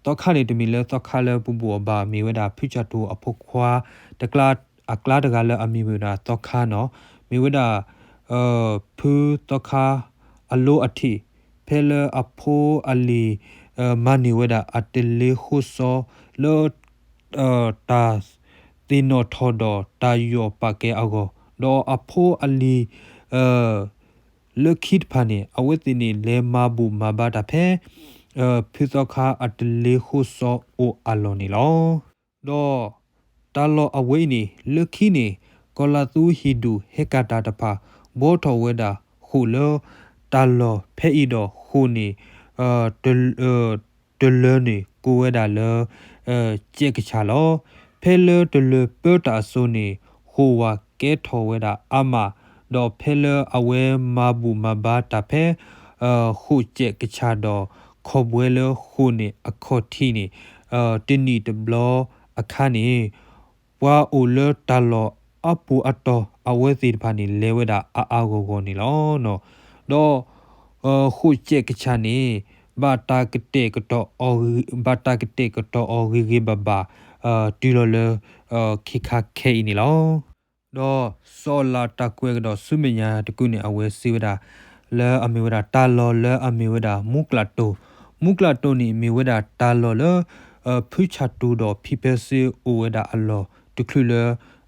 သီခါန့ၣ် တမ့ၢ်လၢသီခါလၢပဘူးအဘၣ် မ့ၢ်ဝဲဒၣ်ဖုဆၣ်တူၢ်အဖိခွါ တကျါ အကျါတဂၤလၢအမံၤမ့ၢ်ဝဲဒၣ်သီခါနီၤ, မ့ၢ်ဝဲဒၣ် ဖုသီခါအလိအထံး ဖဲလၢအဖိအလံၤ မၤန့ၢ်ဝဲဒၣ်အတလ့ဃိစီ လၢ တၢ်သ့ၣ်နီၣ်ထီၣ်ဒီးတၢ်ယီၢ်ပာ်ကဲအဂီၢ်, ဒီးအဖိအလံၤ လၢခံတဖၣ်န့ၣ် အဝဲသ့ၣ်န့ၣ် လဲၤမၤဘူၣ်မၤဘါတၢ်ဖဲ ဖုသီခါအတလ့ဃိစီအိၣ်အလီၢ်န့ၣ်လီၤ. ဒီးတၢ်လီၢ်အဝဲအံၤန့ၣ် လၢခံန့ၣ် ကီၤလၤသူဟံၣ်ဒူၣ်ဟဲကၤတၢ်တဖၣ် ဘှီထီၣ်ဝဲဒၣ်ဃိာ်လၢ တၢ်လီၢ်ဖဲအံၤဒီးဃိာ်န့ၣ် တလၢန့ၣ်ကိးဝဲဒၣ်လၢ စဲးကဆၣ်လီၤ. ဖဲလၢတလၢပၢတၢ်အစိၤန့ၣ် ဃိာ်ဝၤကဲထီၣ်ဝဲဒၣ်အါမး, ဒီးဖဲလၢအဝဲမၤဘူၣ်မၤဘါတၢ်ဖဲ ဃိာ်စဲးကဆၣ်ဒီး ခီၣ်ဘှဲလၢဃိာ်န့ၣ်အခီၣ်ထံးန့ၣ် တနံၣ်တဘျီအခါန့ၣ် ပှၤအိၣ်လၢတၢ်လီၢ်အပူၤအတီၤ အဝဲသ့ၣ်တဖၣ်န့ၣ် လဲၤဝဲဒၣ်အါအါဂီၢ်ဂီၢ်န့ၣ်လီၤ. ဒီး ဃိာ်စဲးကဆၣ်န့ၣ် ဘၣ်တၢ်ကတဲာ်ကတီၤအီၤ ဘၣ်တၢ်ကတဲာ်ကတီၤအီၤဂ့ၤဂ့ၤဘၣ်ဘၣ် တုၤလီၤလၢ ခဲခါခဲအံၤန့ၣ်လီၤ. ဒီးစီၤလၤတၢ်ကွဲးကဒီးဆူမဲာ်ညါတကုာ်န့ၣ် အဝဲစံးဝဲဒၣ် လၢအမ့ၢ်ဝဲဒၣ်တၢ်လီၢ်လၢအမ့ၢ်ဝဲဒၣ်မူကျၢ်တိၢ်, မူကျၢ်တိၢ်န့ၣ် မ့ၢ်ဝဲဒၣ်တၢ်လီၢ်လၢ ဖုဆၣ်တူၢ်ဒီးဖံဖဲစ့အိၣ်ဝဲဒၣ်အလီၢ် တချုးလၢ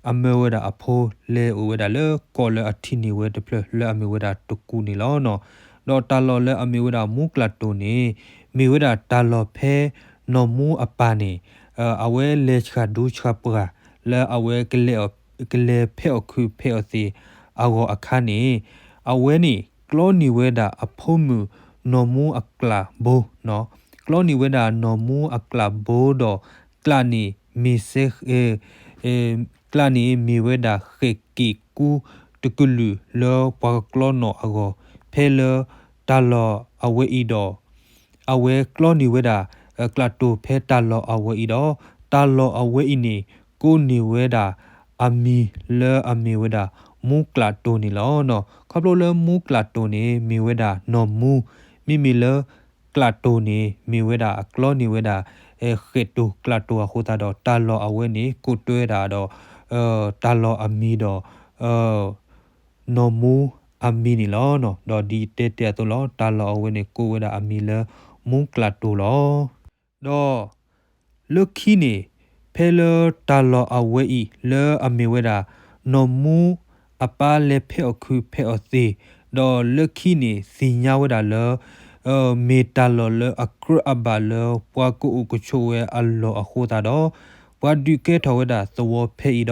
အမၢဝဲဒၣ်အဖိ လဲၤအိၣ်ဝဲဒၣ်လၢကီၢ်လၢအထံၣ်န့ၢ်ဝဲတဖျၢၣ်လၢအမ့ၢ်ဝဲဒၣ်တကူၣ်န့ၣ်လီၤ. ဒီးတၢ်လီၢ်လၢအမ့ၢ်ဝဲဒၣ်မူကျၢ်တိၢ်န့ၣ် မ့ၢ်ဝဲဒၣ်တၢ်လီၢ်ဖဲနီၢ်မူအပၢ်န့ၣ် အဝဲလဲၤဆှၣ်ဒူဆှၣ်ပှၢ် လၢအဝဲ ကလဲၤဖဲးအီၣ်ခုးဖဲးအီၣ်သ့ၣ်အဂီၢ်အခါန့ၣ် အဝဲန့ၣ် ကျီန့ၢ်ဝဲဒၣ်အဖိမုၣ်နီၢ်မူအကျးဘိ, ကျီန့ၢ်ဝဲဒၣ်နီၢ်မူအကျးဘိဒီး ကျးန့ၣ်မ့ၢ်စဲ ကျးန့ၣ်မ့ၢ်ဝဲဒၣ်ဃဲၣ်က့ၤကူတကလုာ်လၢပှၤကကျီနီၣ်အဂီၢ် ဖဲလၢတၢ်လီၢ်အဝဲအံၤဒီး အဝဲကျီန့ၢ်ဝဲဒၣ် ကျၢ်တိၢ်ဖဲတၢ်လီၢ်အဝဲအံၤဒီး တၢ်လီၢ်အဝဲအံၤန့ၣ် ကိးန့ၢ်ဝဲဒၣ်အမံၤလၢအမ့ၢ်ဝဲဒၣ် မူကျးတိၤန့ၣ်လီၤ. ခီဖျိလၢမူကျးတိၤန့ၣ် မ့ၢ်ဝဲဒၣ်နီၢ်မူ, မ့မ့ၢ်လၢ ကျးတိၤန့ၣ် မ့ၢ်ဝဲဒၣ်အကျီန့ၢ်ဝဲဒၣ် ဃဲးတိၤကျးတိၤအဃိသတးဒီး တၢ်လီၢ်အဝဲန့ၣ် ကိးတွဲဒၣ်ဒီး တၢ်လီၢ်အမံၤဒီး နီၢ်မူအမံၤန့ၣ်လီၤ. ဒီးဒ်တဲတဲအသိးလီၤ, တၢ်လီၢ်အဝဲန့ၣ် ကိးဝဲဒၣ်အမံၤလၢ မူကျးတိၤလီၤ. ဒီးလၢခံန့ၣ် ဖဲလၢတၢ်လီၢ်အဝဲအံၤ လၢအမ့ၢ်ဝဲဒၣ် နီၢ်မူအပၢ်လဲၤဖဲးအီၣ်ခုးဖဲးအီၣ်သ့ၣ်, ဒီးလၢခံန့ၣ် သ့ၣ်ညါဝဲဒၣ်လၢ မ့ၢ်တၢ်လီၢ်လၢအကြၢးအဘၣ်လၢ ပှၤကအိၣ်ကဆိးဝဲအလီၢ်အဃိသတးဒီး ပှၤဒုးကဲထီၣ်ဝဲဒၣ်သဝီဖဲအံၤဒီး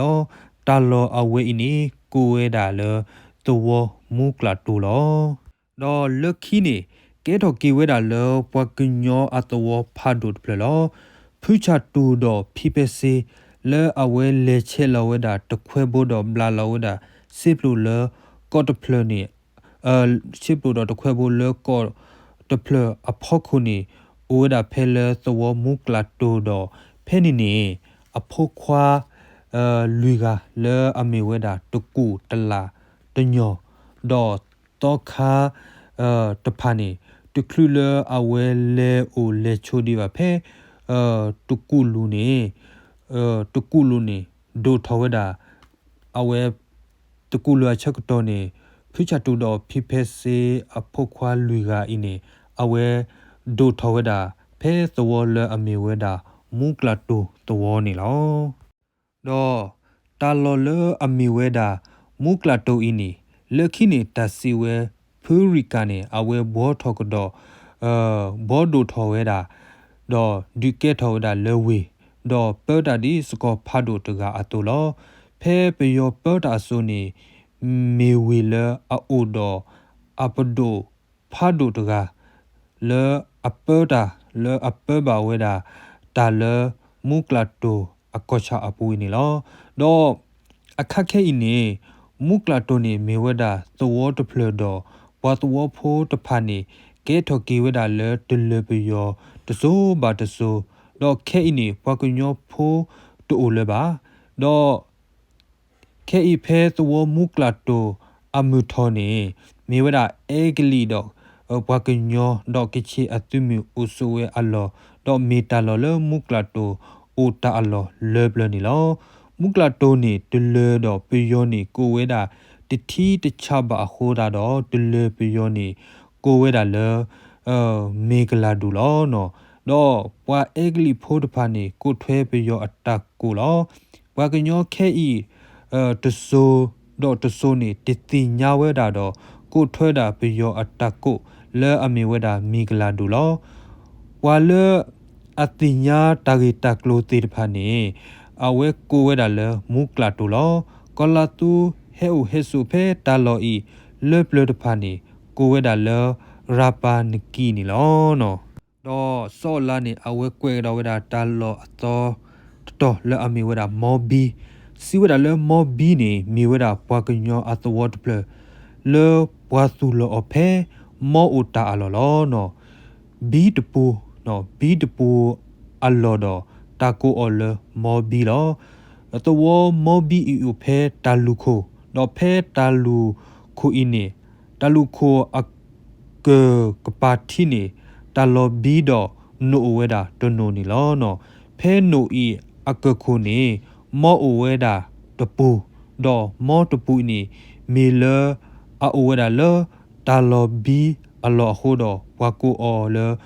တၢ်လီၢ်အဝဲအံၤန့ၣ် ကိးဝဲဒၣ်လၢ သဝီမူကျးတိၤလီၤ. ဒီးလၢခံန့ၣ် ကဲထီၣ်က့ၤဝဲဒၣ်လၢ ပှၤကညီအသဝီဖးဒိၣ်တဖျၢၣ်လီၤ. ဖုဆၣ်တူၢ်ဒီးဖံဖဲစ့ လၢအဝဲလဲၤဆဲးလီၤဝဲဒၣ်တခွဲဘိဒီးဘျးလီၤဝဲဒၣ် စ့ပျိာ်လၢကီၢ်တဖျၢၣ်န့ၣ် စ့ပျိာ်ဒီးတခွဲဘိလၢကီၢ်တဖျၢၣ်အဖီခိၣ်န့ၣ် အိၣ်ဝဲဒၣ်ဖဲလၢသဝီမူကျးတိၤဒီး ဖဲန့ၣ်န့ၣ် အဖိခွါ လွံၢ်ဂၤလၢအမ့ၢ်ဝဲဒၣ် တကူၣ်တလၣ်တညီၣ် ဒီးသီခါ တဖၣ်န့ၣ် တချုးလၢအဝဲလဲၤအိၣ်လဲၤဆိးဒံးဘၣ်ဖဲ တကူၣ်လူၤန့ၣ် တကူၣ်လူၤန့ၣ် ဒိၣ်ထီၣ်ဝဲဒၣ် အဝဲ တကူၣ်လူၤအဆၢကတီၢ်န့ၣ် ဖုဆၣ်တူၢ်ဒီးဖံဖဲစ့အဖိခွါလွံၢ်ဂၤအံၤန့ၣ် အဝဲဒိၣ်ထီၣ်ဝဲဒၣ် ဖဲသဝီလၢအမ့ၢ်ဝဲဒၣ် မူကျးတိၤသဝီန့ၣ်လီၤ. ဒီးတၢ်လီၢ်လၢအမ့ၢ်ဝဲဒၣ် မူကျးတိၤအံၤန့ၣ် လၢခံန့ၣ်တၢ်စံးဝဲ ဖုရံကၤန့ၣ် အဝဲဘှီထီၣ်ကဒီး ဘှီဒိၣ်ထီၣ်ဝဲဒၣ် ဒီးဒုးကဲထီၣ်ဝဲဒၣ်လၢဝ့ၢ်, ဒီးပၢတၢ်ဒ်စကီၤဖးဒိၣ်တဂၤအသိးလီၤ. ဖဲပယီၤပၢတၢ်အစိၤန့ၣ် မ့ၢ်ဝ့ၢ်လၢအအိၣ်ဒီးအပဒိၣ်ဖးဒိၣ်တဂၤ လၢအပၢတၢ် လၢအပၢဘၣ်ဝဲဒၣ် တၢ်လၢမူကျးတိၤအကီၢ်ဆၣ်အပူၤအံၤန့ၣ်လီၤ. ဒီးအခါခဲအံၤန့ၣ် မူကျးတိၤန့ၣ် မ့ၢ်ဝဲဒၣ်သဝီတဖျၢၣ်ဒီး ပှၤသဝီဖိတဖၣ်န့ၣ် ကဲထီၣ်က့ၤဝဲဒၣ်လၢတလၢၤပယီၤတစိၤဘၣ်တစိၤ, ဒီးခဲအံၤန့ၣ် ပှၤကညီဖိတအိၣ်လၢၤဘၣ်. ဒီး ခဲအံၤဖဲသဝီမူကျးတိၤအမုၢ်ထီၣ်န့ၣ် မ့ၢ်ဝဲဒၣ်အဲကလံးဒီး ပှၤကညီ ဒီးကခ့ၣ်အသုးမုၢ်အိၣ်ဆိးဝဲအလီၢ်, ဒီးမ့ၢ်တၢ်လီၢ်လၢမူကျးတိၤအိၣ်တၢ်အလီၢ်လၢပျၢၤန့ၣ်လီၤ. မူကျးတိၤန့ၣ် တလၢၤဒီးပယီၤန့ၣ် ကိးဝဲဒၣ် တထံတဆးဘၣ်အဃိသတးဒီး တလၢၤပယီၤန့ၣ် ကိးဝဲဒၣ်လၢ မ့ၢ်ကလၤဒူၣ်လီၤ. ဒီးပှၤအဲကလံးဖိတဖၣ်န့ၣ် ကိးထွဲပယီၤအတၢ်ကိၢ်လီၤ. ပှၤကညီခဲအံၤ တစိၤဒီးတစိၤန့ၣ် တသ့ၣ်ညါဝဲဒၣ်ဒီး ကိးထွဲဒၣ်ပယီၤအတၢ်ကိၢ်လၢအမ့ၢ်ဝဲဒၣ်မ့ၢ်ကလၤဒူၣ်လီၤ. ပှၤလၢအသ့ၣ်ညါတၢ်ဂ့ၢ်တၢ်ကျိၤသ့ၣ်တဖၣ်န့ၣ် အဝဲကိးဝဲဒၣ်လၢမူကျးတိၤလီၤ. ကီၤလၤသူဟဲအိၣ်ဟဲစိာ်ဖဲတၢ်လီၢ်အံၤလၢပျၢၤတဖၣ်န့ၣ် ကိးဝဲဒၣ်လၢ ရၤပၤနကံန့ၣ်လီၤ. ဒီးစီၤအၤလးန့ၣ် အဝဲကွဲးကဒီးဝဲဒၣ်တၢ်လီၢ်အသီတတီၤလၢအမ့ၢ်ဝဲဒၣ်မီဘံ, စံးဝဲဒၣ်လၢမီဘံန့ၣ် မ့ၢ်ဝဲဒၣ်ပှၤကညီအသဝီတဖျၢၣ် လၢပှၤသူၣ်လီၤအီၤဖဲ မီအိၣ်တၢ်အလီၢ်လီၤ. ဘံတပူၤ, ဘံတပူၤအလီၢ်ဒီး တၢ်ကိးအီၤလၢမီဘံလီၤ. သဝီမီဘံအံၤအိၣ်ဖဲတၢ်လူၢ်ခိၣ်, ဒီးဖဲတၢ်လူၢ်ခိၣ်အံၤန့ၣ် တၢ်လူၢ်ခိၣ်အကၢၢ်ကပၤထံန့ၣ် တၢ်လီၤဘံဒီးနိၣ်အိၣ်ဝဲဒၣ်တနိၣ်န့ၣ်လီၤ. ဖဲနိၣ်အံၤအကၢၢ်ခိၣ်န့ၣ် မီအိၣ်ဝဲဒၣ်တပူၤ, ဒီးမီတပူၤအံၤန့ၣ် မ့ၢ်လၢအအိၣ်ဝဲဒၣ်လၢတၢ်လီၤဘံအလီၢ်အဃိဒီး ပှၤကိးအီၤလၢ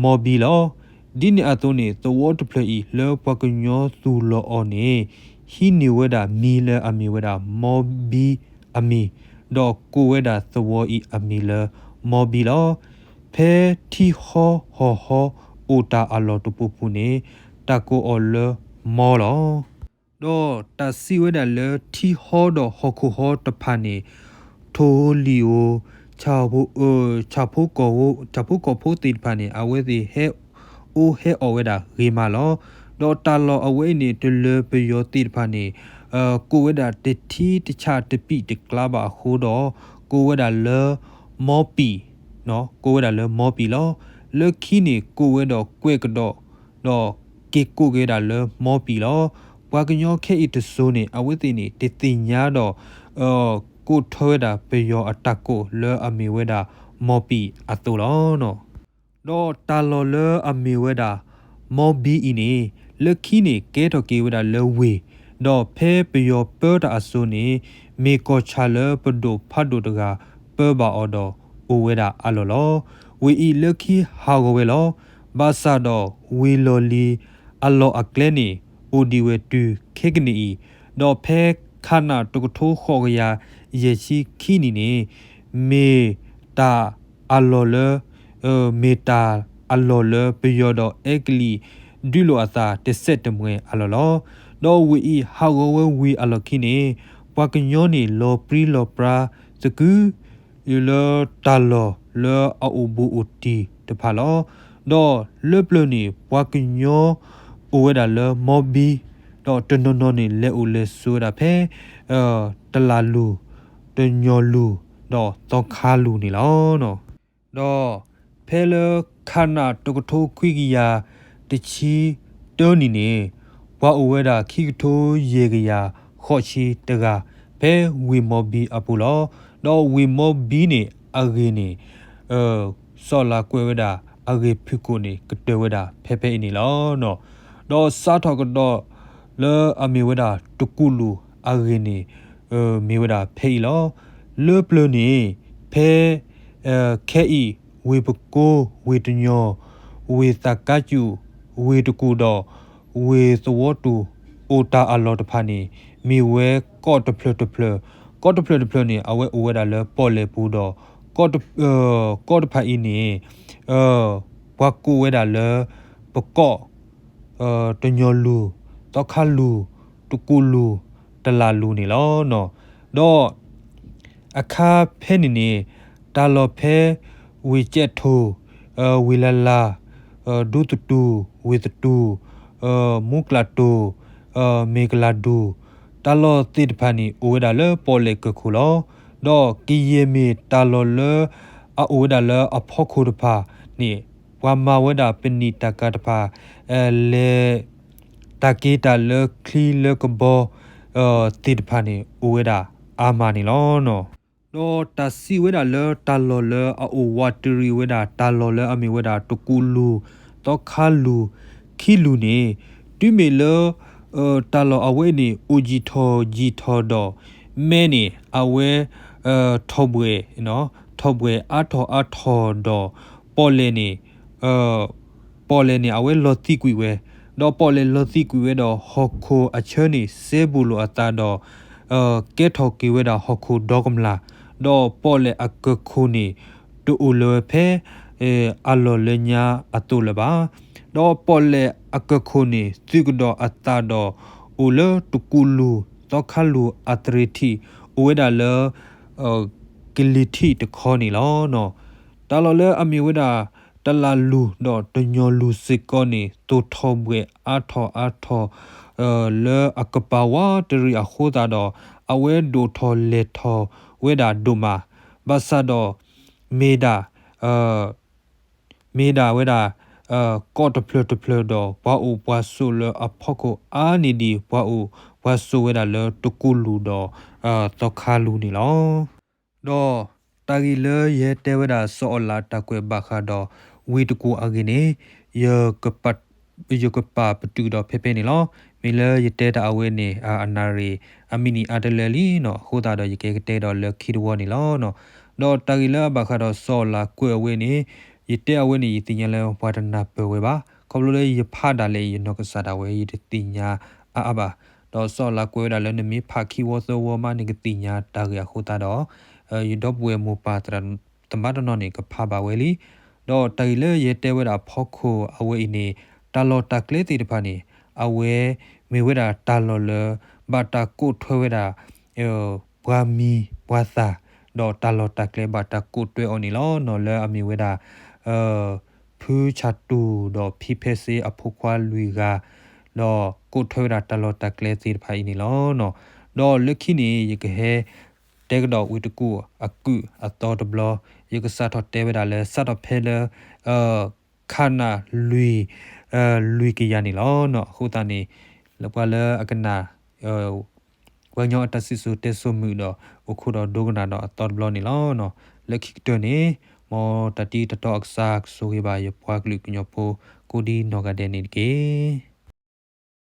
မီဘံလီၤ. ဒ်န့ၣ်အသိးန့ၣ် သဝီတဖျၢၣ်အံၤလၢပှၤကညီသူၣ်လီၤအီၤန့ၣ် ဟံးန့ၢ်ဝဲဒၣ်မံၤလၢအမ့ၢ်ဝဲဒၣ်မီဘံအမံၤ, ဒီးကိးဝဲဒၣ်သဝီအံၤအမံၤလၢမီဘံလီၤ. ဖဲထံဟီဟီၣ်ဟီအိၣ်တၢ်အလီၢ်တပူၤပူၤန့ၣ် တၢ်ကိးအီၤလၢမီလီၤ. ဒီးတၢ်စံးဝဲဒၣ်လၢထံဟီဒီးဟီၣ်ခိၣ်ဟီတဖၣ်န့ၣ် ထိၣ်ဧိၤလံၣ်ဧိၤ ဆၣ်ဖိ ဆၣ်ဖိကီၢ်ဖိသ့ၣ်တဖၣ်န့ၣ် အဝဲသ့ၣ်ဟဲအိၣ်ဟဲအီၣ်ဝဲဒၣ်ဂ့ၤမးလီၤ. ဒီးတၢ်လီၢ်အဝဲအံၤန့ၣ် တလၢၤပယီၤသ့ၣ်တဖၣ်န့ၣ် ကိးဝဲဒၣ်တထံတဆးတပံးတကျါဘၣ်အဃိဒီး ကိးဝဲဒၣ်လၢမီပံာ်, ကိးဝဲဒၣ်လၢမီပံာ်လီၤ. လၢခံန့ၣ် ကိးဝဲဒီးကွဲးကဒီး ဒီးက့ၤကိးက့ၤဝဲဒၣ်လၢမီပံာ်လီၤ. ပှၤကညီခဲအံၤတစိၤန့ၣ် အဝဲသ့ၣ်န့ၣ် တသ့ၣ်ညါဒီး ကိးထွဲဝဲဒၣ်ပယီၤအတၢ်ကိးလၢအမ့ၢ်ဝဲဒၣ် မီဘံအသိးလီၤ. ဒီးတၢ်လီၢ်လၢအမ့ၢ်ဝဲဒၣ် မီဘံအံၤန့ၣ် လၢခံန့ၣ်ကဲထီၣ်က့ၤဝဲဒၣ်လၢဝ့ၢ်, ဒီးဖဲပယီၤပၢတၢ်အစိၤန့ၣ် မ့ၢ်ကီၢ်ဆၣ်လၢပဒိၣ်ဖးဒိၣ်တဂၤ ပၢဘၣ်အီၤဒီးအိၣ်ဝဲဒၣ်အလီၢ်လီၤ. ဝ့ၢ်အံၤလၢခံဟးဂီၤဝဲလီၤ. ဘၣ်ဆၣ်ဒီးဝ့ၢ်လီၢ်လံၤအလီၢ်အကျဲန့ၣ် အိၣ်ဒံးဝဲတုၤခဲကနံၣ်အံၤ, ဒီးဖဲခးနၣ်တကထိဃိးကယၤယဲၢ်ဆံခံနံၣ်န့ၣ် မ့ၢ်တၢ်အလီၢ်လၢ မ့ၢ်တၢ်အလီၢ်လၢပယီၤဒီးအဲကလံး ဒုးလိာ်အသးတစဲးတမှဲၤအလီၢ်လီၤ. ဒီးဝ့ၢ်အံၤဟးဂီၤဝဲဝံၤအလီၢ်ခံန့ၣ် ပှၤကညီန့ၣ်လီၤပြံလီၤပြါသကုၤ လၢတၢ်လီၢ်လၢအအိၣ်ဘူးအိၣ်တံၢ်တဖၣ်လီၤ. ဒီးလၢပျၢၤန့ၣ် ပှၤကညီအိၣ်ဝဲဒၣ်လၢမီဘံ, ဒီးတနီၤနီၤန့ၣ် လဲၤအိၣ်လဲၤဆိးဝဲဒၣ်ဖဲ တလၣ်လူၢ်, တညီလူၢ်, ဒီးသီခါလူၢ်န့ၣ်လီၤ. ဒီးဖဲလၢခးနၣ်တကထိခွံကယၤတဆံတၢနံၣ်န့ၣ် ပှၤအိၣ်ဝဲဒၣ်ခံကထိယဲၢ်ကယၤဃိးဆံတဂၤ ဖဲဝ့ၢ်မီဘံအပူၤလီၤ. ဒီးဝ့ၢ်မီဘံန့ၣ်အဂ့ၢ်န့ၣ် စီၤအၤလးကွဲးဝဲဒၣ်အဂ့ၢ်ဖုၣ်ကိာ်န့ၣ် ကတၢၢ်ဝဲဒၣ်ဖဲဖဲအံၤန့ၣ်လီၤ. ဒီးစးထီၣ်ကဒီးလၢအမ့ၢ်ဝဲဒၣ်တကူၣ်လူၢ်အဂ့ၢ်န့ၣ် မ့ၢ်ဝဲဒၣ်ဖဲအံၤလီၤ. လၢပျၢၤန့ၣ် ဖဲ ခဲအံၤ ဝ့ၢ်ပကိ, ဝ့ၢ်တညီ, ဝ့ၢ်သးကါစူၣ်, ဝ့ၢ်တကူၣ်ဒီး ဝ့ၢ်သဝီတူၢ် အိၣ်တၢ်အလီၢ်တဖၣ်န့ၣ် မ့ၢ်ဝဲကီၢ်တဖျၢၣ်တဖျၢၣ်, ကီၢ်တဖျၢၣ်တဖျၢၣ်န့ၣ် အဝဲအိၣ်ဝဲဒၣ်လၢပီၣ်လဲၣ်ပူၤဒီး ကီၢ်တဖၣ်အံၤန့ၣ် ပှၤကိးဝဲဒၣ်လၢ ပကီၢ် တညီလူၢ်, သီခါလူၢ်, တကူၣ်လူၢ်, တလၣ်လူၢ်န့ၣ်လီၤ. ဒီးအခါဖဲန့ၣ်န့ၣ် တၢ်လီၢ်ဖဲ ဝ့ၢ်ကဲးထိၣ်, ဝ့ၢ်လၢ်လၢ်, ဒူသတူၢ်, ဝ့ၢ်သတူၢ်, မူကျးတိၢ်, မ့ၢ်ကလၤဒူၣ်, တၢ်လီၢ်သ့ၣ်တဖၣ်န့ၣ် အိၣ်ဝဲဒၣ်လၢပီၣ်လဲၣ်ကၢၢ်ခိၣ်လီၤ. ဒီးကယဲၢ်မ့ၢ်တၢ်လီၢ်လၢ အအိၣ်ဝဲဒၣ်လၢအဖီခိၣ်တဖၣ်န့ၣ် ပှၤမၤဝဲဒၣ်ပနံာ်တၢ်ကၤတဖၣ် လဲၤ တၢ်က့ၤတၢ်လၢချံလၢကဘီ သ့ၣ်တဖၣ်န့ၣ် အိၣ်ဝဲဒၣ်အါမးန့ၣ်လီၤ. ဒီးတၢ်စံးဝဲဒၣ်လၢတၢ်လီၢ်လၢအအိၣ်ဝးတရံးဝဲဒၣ်တၢ်လီၢ်လၢအမ့ၢ်ဝဲဒၣ်တကူၣ်လူၢ်, သီခါလူၢ်, ခံလူၢ်န့ၣ် တုၤမ့ၢ်လၢ တၢ်လီၢ်အဝဲန့ၣ် အိၣ်ယံာ်ထီၣ်ယံာ်ထီၣ်ဒီး မဲန့ၣ် အဝဲ ထီၣ်ဘှဲၣ်, ထီၣ်ဘှဲၣ်အါထီၣ်အါထီၣ်ဒီး ပီၣ်လဲၣ်န့ၣ် ပီၣ်လဲၣ်န့ၣ် အဝဲလီၤသံးကွံာ်ဝဲ, ဒီးပီၣ်လဲၣ်လီၤသံးကွံာ်ဝဲဒီး ဟီၣ်ခိၣ်အဆၢန့ၣ် စဲဘူးလိာ်အသးဒီး ကဲထီၣ်က့ၤဝဲဒၣ်ဟီၣ်ခိၣ်ဒီကမျၢ်, ဒီးပီၣ်လဲၣ်အကၢၢ်ခိၣ်န့ၣ် တအိၣ်လၢၤဝဲဖဲ အလီၢ်လၢညါအသိးလၢၤဘၣ်. ဒီးပီၣ်လဲၣ်အကၢၢ်ခိၣ်န့ၣ် သုးကဒီးအသးဒီး အိၣ်လၢတကူၣ်လူၢ် သီခါလူၢ်အသရ့ၤထံး အိၣ်ဝဲဒၣ်လၢ ကလံၤထံးတခီန့ၣ်လီၤ. တၢ်လီၢ်လၢအမ့ၢ်ဝဲဒၣ် တလၢ်လူၢ်ဒီးတညီလူၢ်စ့ၢ်ကီးန့ၣ် သိၣ်ထီၣ်ဘှဲၣ်အါထီၣ်အါထီၣ် လၢအကပၤဝးတရံးအဃိသတးဒီး အဝဲဒိၣ်ထီၣ်လဲၢ်ထီၣ်ဝဲဒၣ်ဒိၣ်မး, ဘၣ်ဆၣ်ဒီး မ့ၢ်ဒၣ် မ့ၢ်ဒၣ်ဝဲဒၣ် ကီၢ်တဖျၢၣ်တဖျၢၣ်ဒီး ပှၤအိၣ်ပှၤဆိးလၢအဖီခိၣ်အါန့ၢ်ဒံး ပှၤအိၣ်ပှၤဆိးဝဲဒၣ်လၢတကူၣ်လူၢ်ဒီး သီခါလူၢ်န့ၣ်လီၤ. ဒီးတၢ်ဂ့ၢ်လၢယဟဲတဲဝဲဒၣ်စီၤအီလးတၢ်ကွဲးဘၣ်ဃးဒီး ဝ့ၢ်တကူၣ်အဂ့ၢ်န့ၣ် ယကပာ်ပတုာ်ဒီးဖဲဖဲန့ၣ်လီၤ. မ့ၢ်လၢယတဲတၢ်အဝဲန့ၣ် အနၣ်ရံၣ် အမံးနံးအါတလၢလံနီၤ, အဃိသတးဒီးယကကတဲဒီးလၢခံတဝီန့ၣ်လီၤ. ဒီးတၢ်ဂ့ၢ်လၢအဘၣ်ဃးဒီးစီၤအီလးကွဲးအဝဲန့ၣ် ယတဲအဝဲန့ၣ် ယသ့ၣ်ညါလၢပှၤတနၢ်ပၢၢ်ဝဲဘၣ်. ခီဖျိလၢယဖးဒၣ်လဲာ် ယနီၢ်ကစၢ်ဒၣ်ဝဲ ယတသ့ၣ်ညါအါအါဘၣ်. ဒီးစီၤအီလးကွဲးဝဲဒၣ်လၢ နမ့ၢ်ဖးခံဝီသၢဝီမး နကသ့ၣ်ညါတၢ်ဂ့ၢ်အဃိသတးဒီး ယဒီပုၢ်ဝဲၢ်မိၢ်ပၢ်သရၣ်သမါတနီၤန့ၣ် ကဖးဘၣ်ဝဲလံ. ဒီးတၢ်ဂ့ၢ်လၢယတဲဝဲဒၣ်ဖီခိၣ်အဝဲအံၤန့ၣ် တၢ်လီၢ်တၢ်ကျဲသ့ၣ်တဖၣ်န့ၣ် အဝဲမ့ၢ်ဝဲဒၣ်တၢ်လီၢ်လၢ ဘၣ်တၢ်ကိးထွဲဝဲဒၣ် ပှၤမံၤပှၤသၣ် ဒီးတၢ်လီၢ်တၢ်ကျဲဘၣ်တၢ်ကိးထွဲအီၤန့ၣ်လီၤ. နီၢ်လၢအမ့ၢ်ဝဲဒၣ် ဖုဆၣ်တူၢ်ဒီးဖံဖဲစ့အဖိခွါလွံၢ်ဂၤ ဒီးကိးထွဲဝဲဒၣ်တၢ်လီၢ်တၢ်ကျဲသ့ၣ်တဖၣ်အံၤန့ၣ်လီၤ. ဒီးလၢခံန့ၣ် ယကဟဲတဲကဒီးဝ့ၢ်တကူၣ်အကုၢ်အသီတဘျီ, ယကစးထီၣ်တဲဝဲဒၣ်လၢ စးထီၣ်ဖဲလၢ ခးနၣ်လွံၢ် လွံၢ်ကယၤန့ၣ်လီၤ. အဃိသတးန့ၣ် လၢပှၤလၢအကနၣ် ပှၤကညီအတၢ်စံၣ်စိၤတဲစိၤမုာ်ဒီး အိၣ်ခိးဒီးဒိကနၣ်ဒီးအသီတဘျီန့ၣ်လီၤ. လၢခံကတၢၢ်န့ၣ် မ်တၢ်တံၤတၢ်တီအကစၢ်ကဆိၣ်ဂ့ၤဘၣ်ယပှၤကလုာ်ကညီဖိ ကိးဒံနီၢ်ဂၤဒဲးန့ၣ်တက့ၢ်.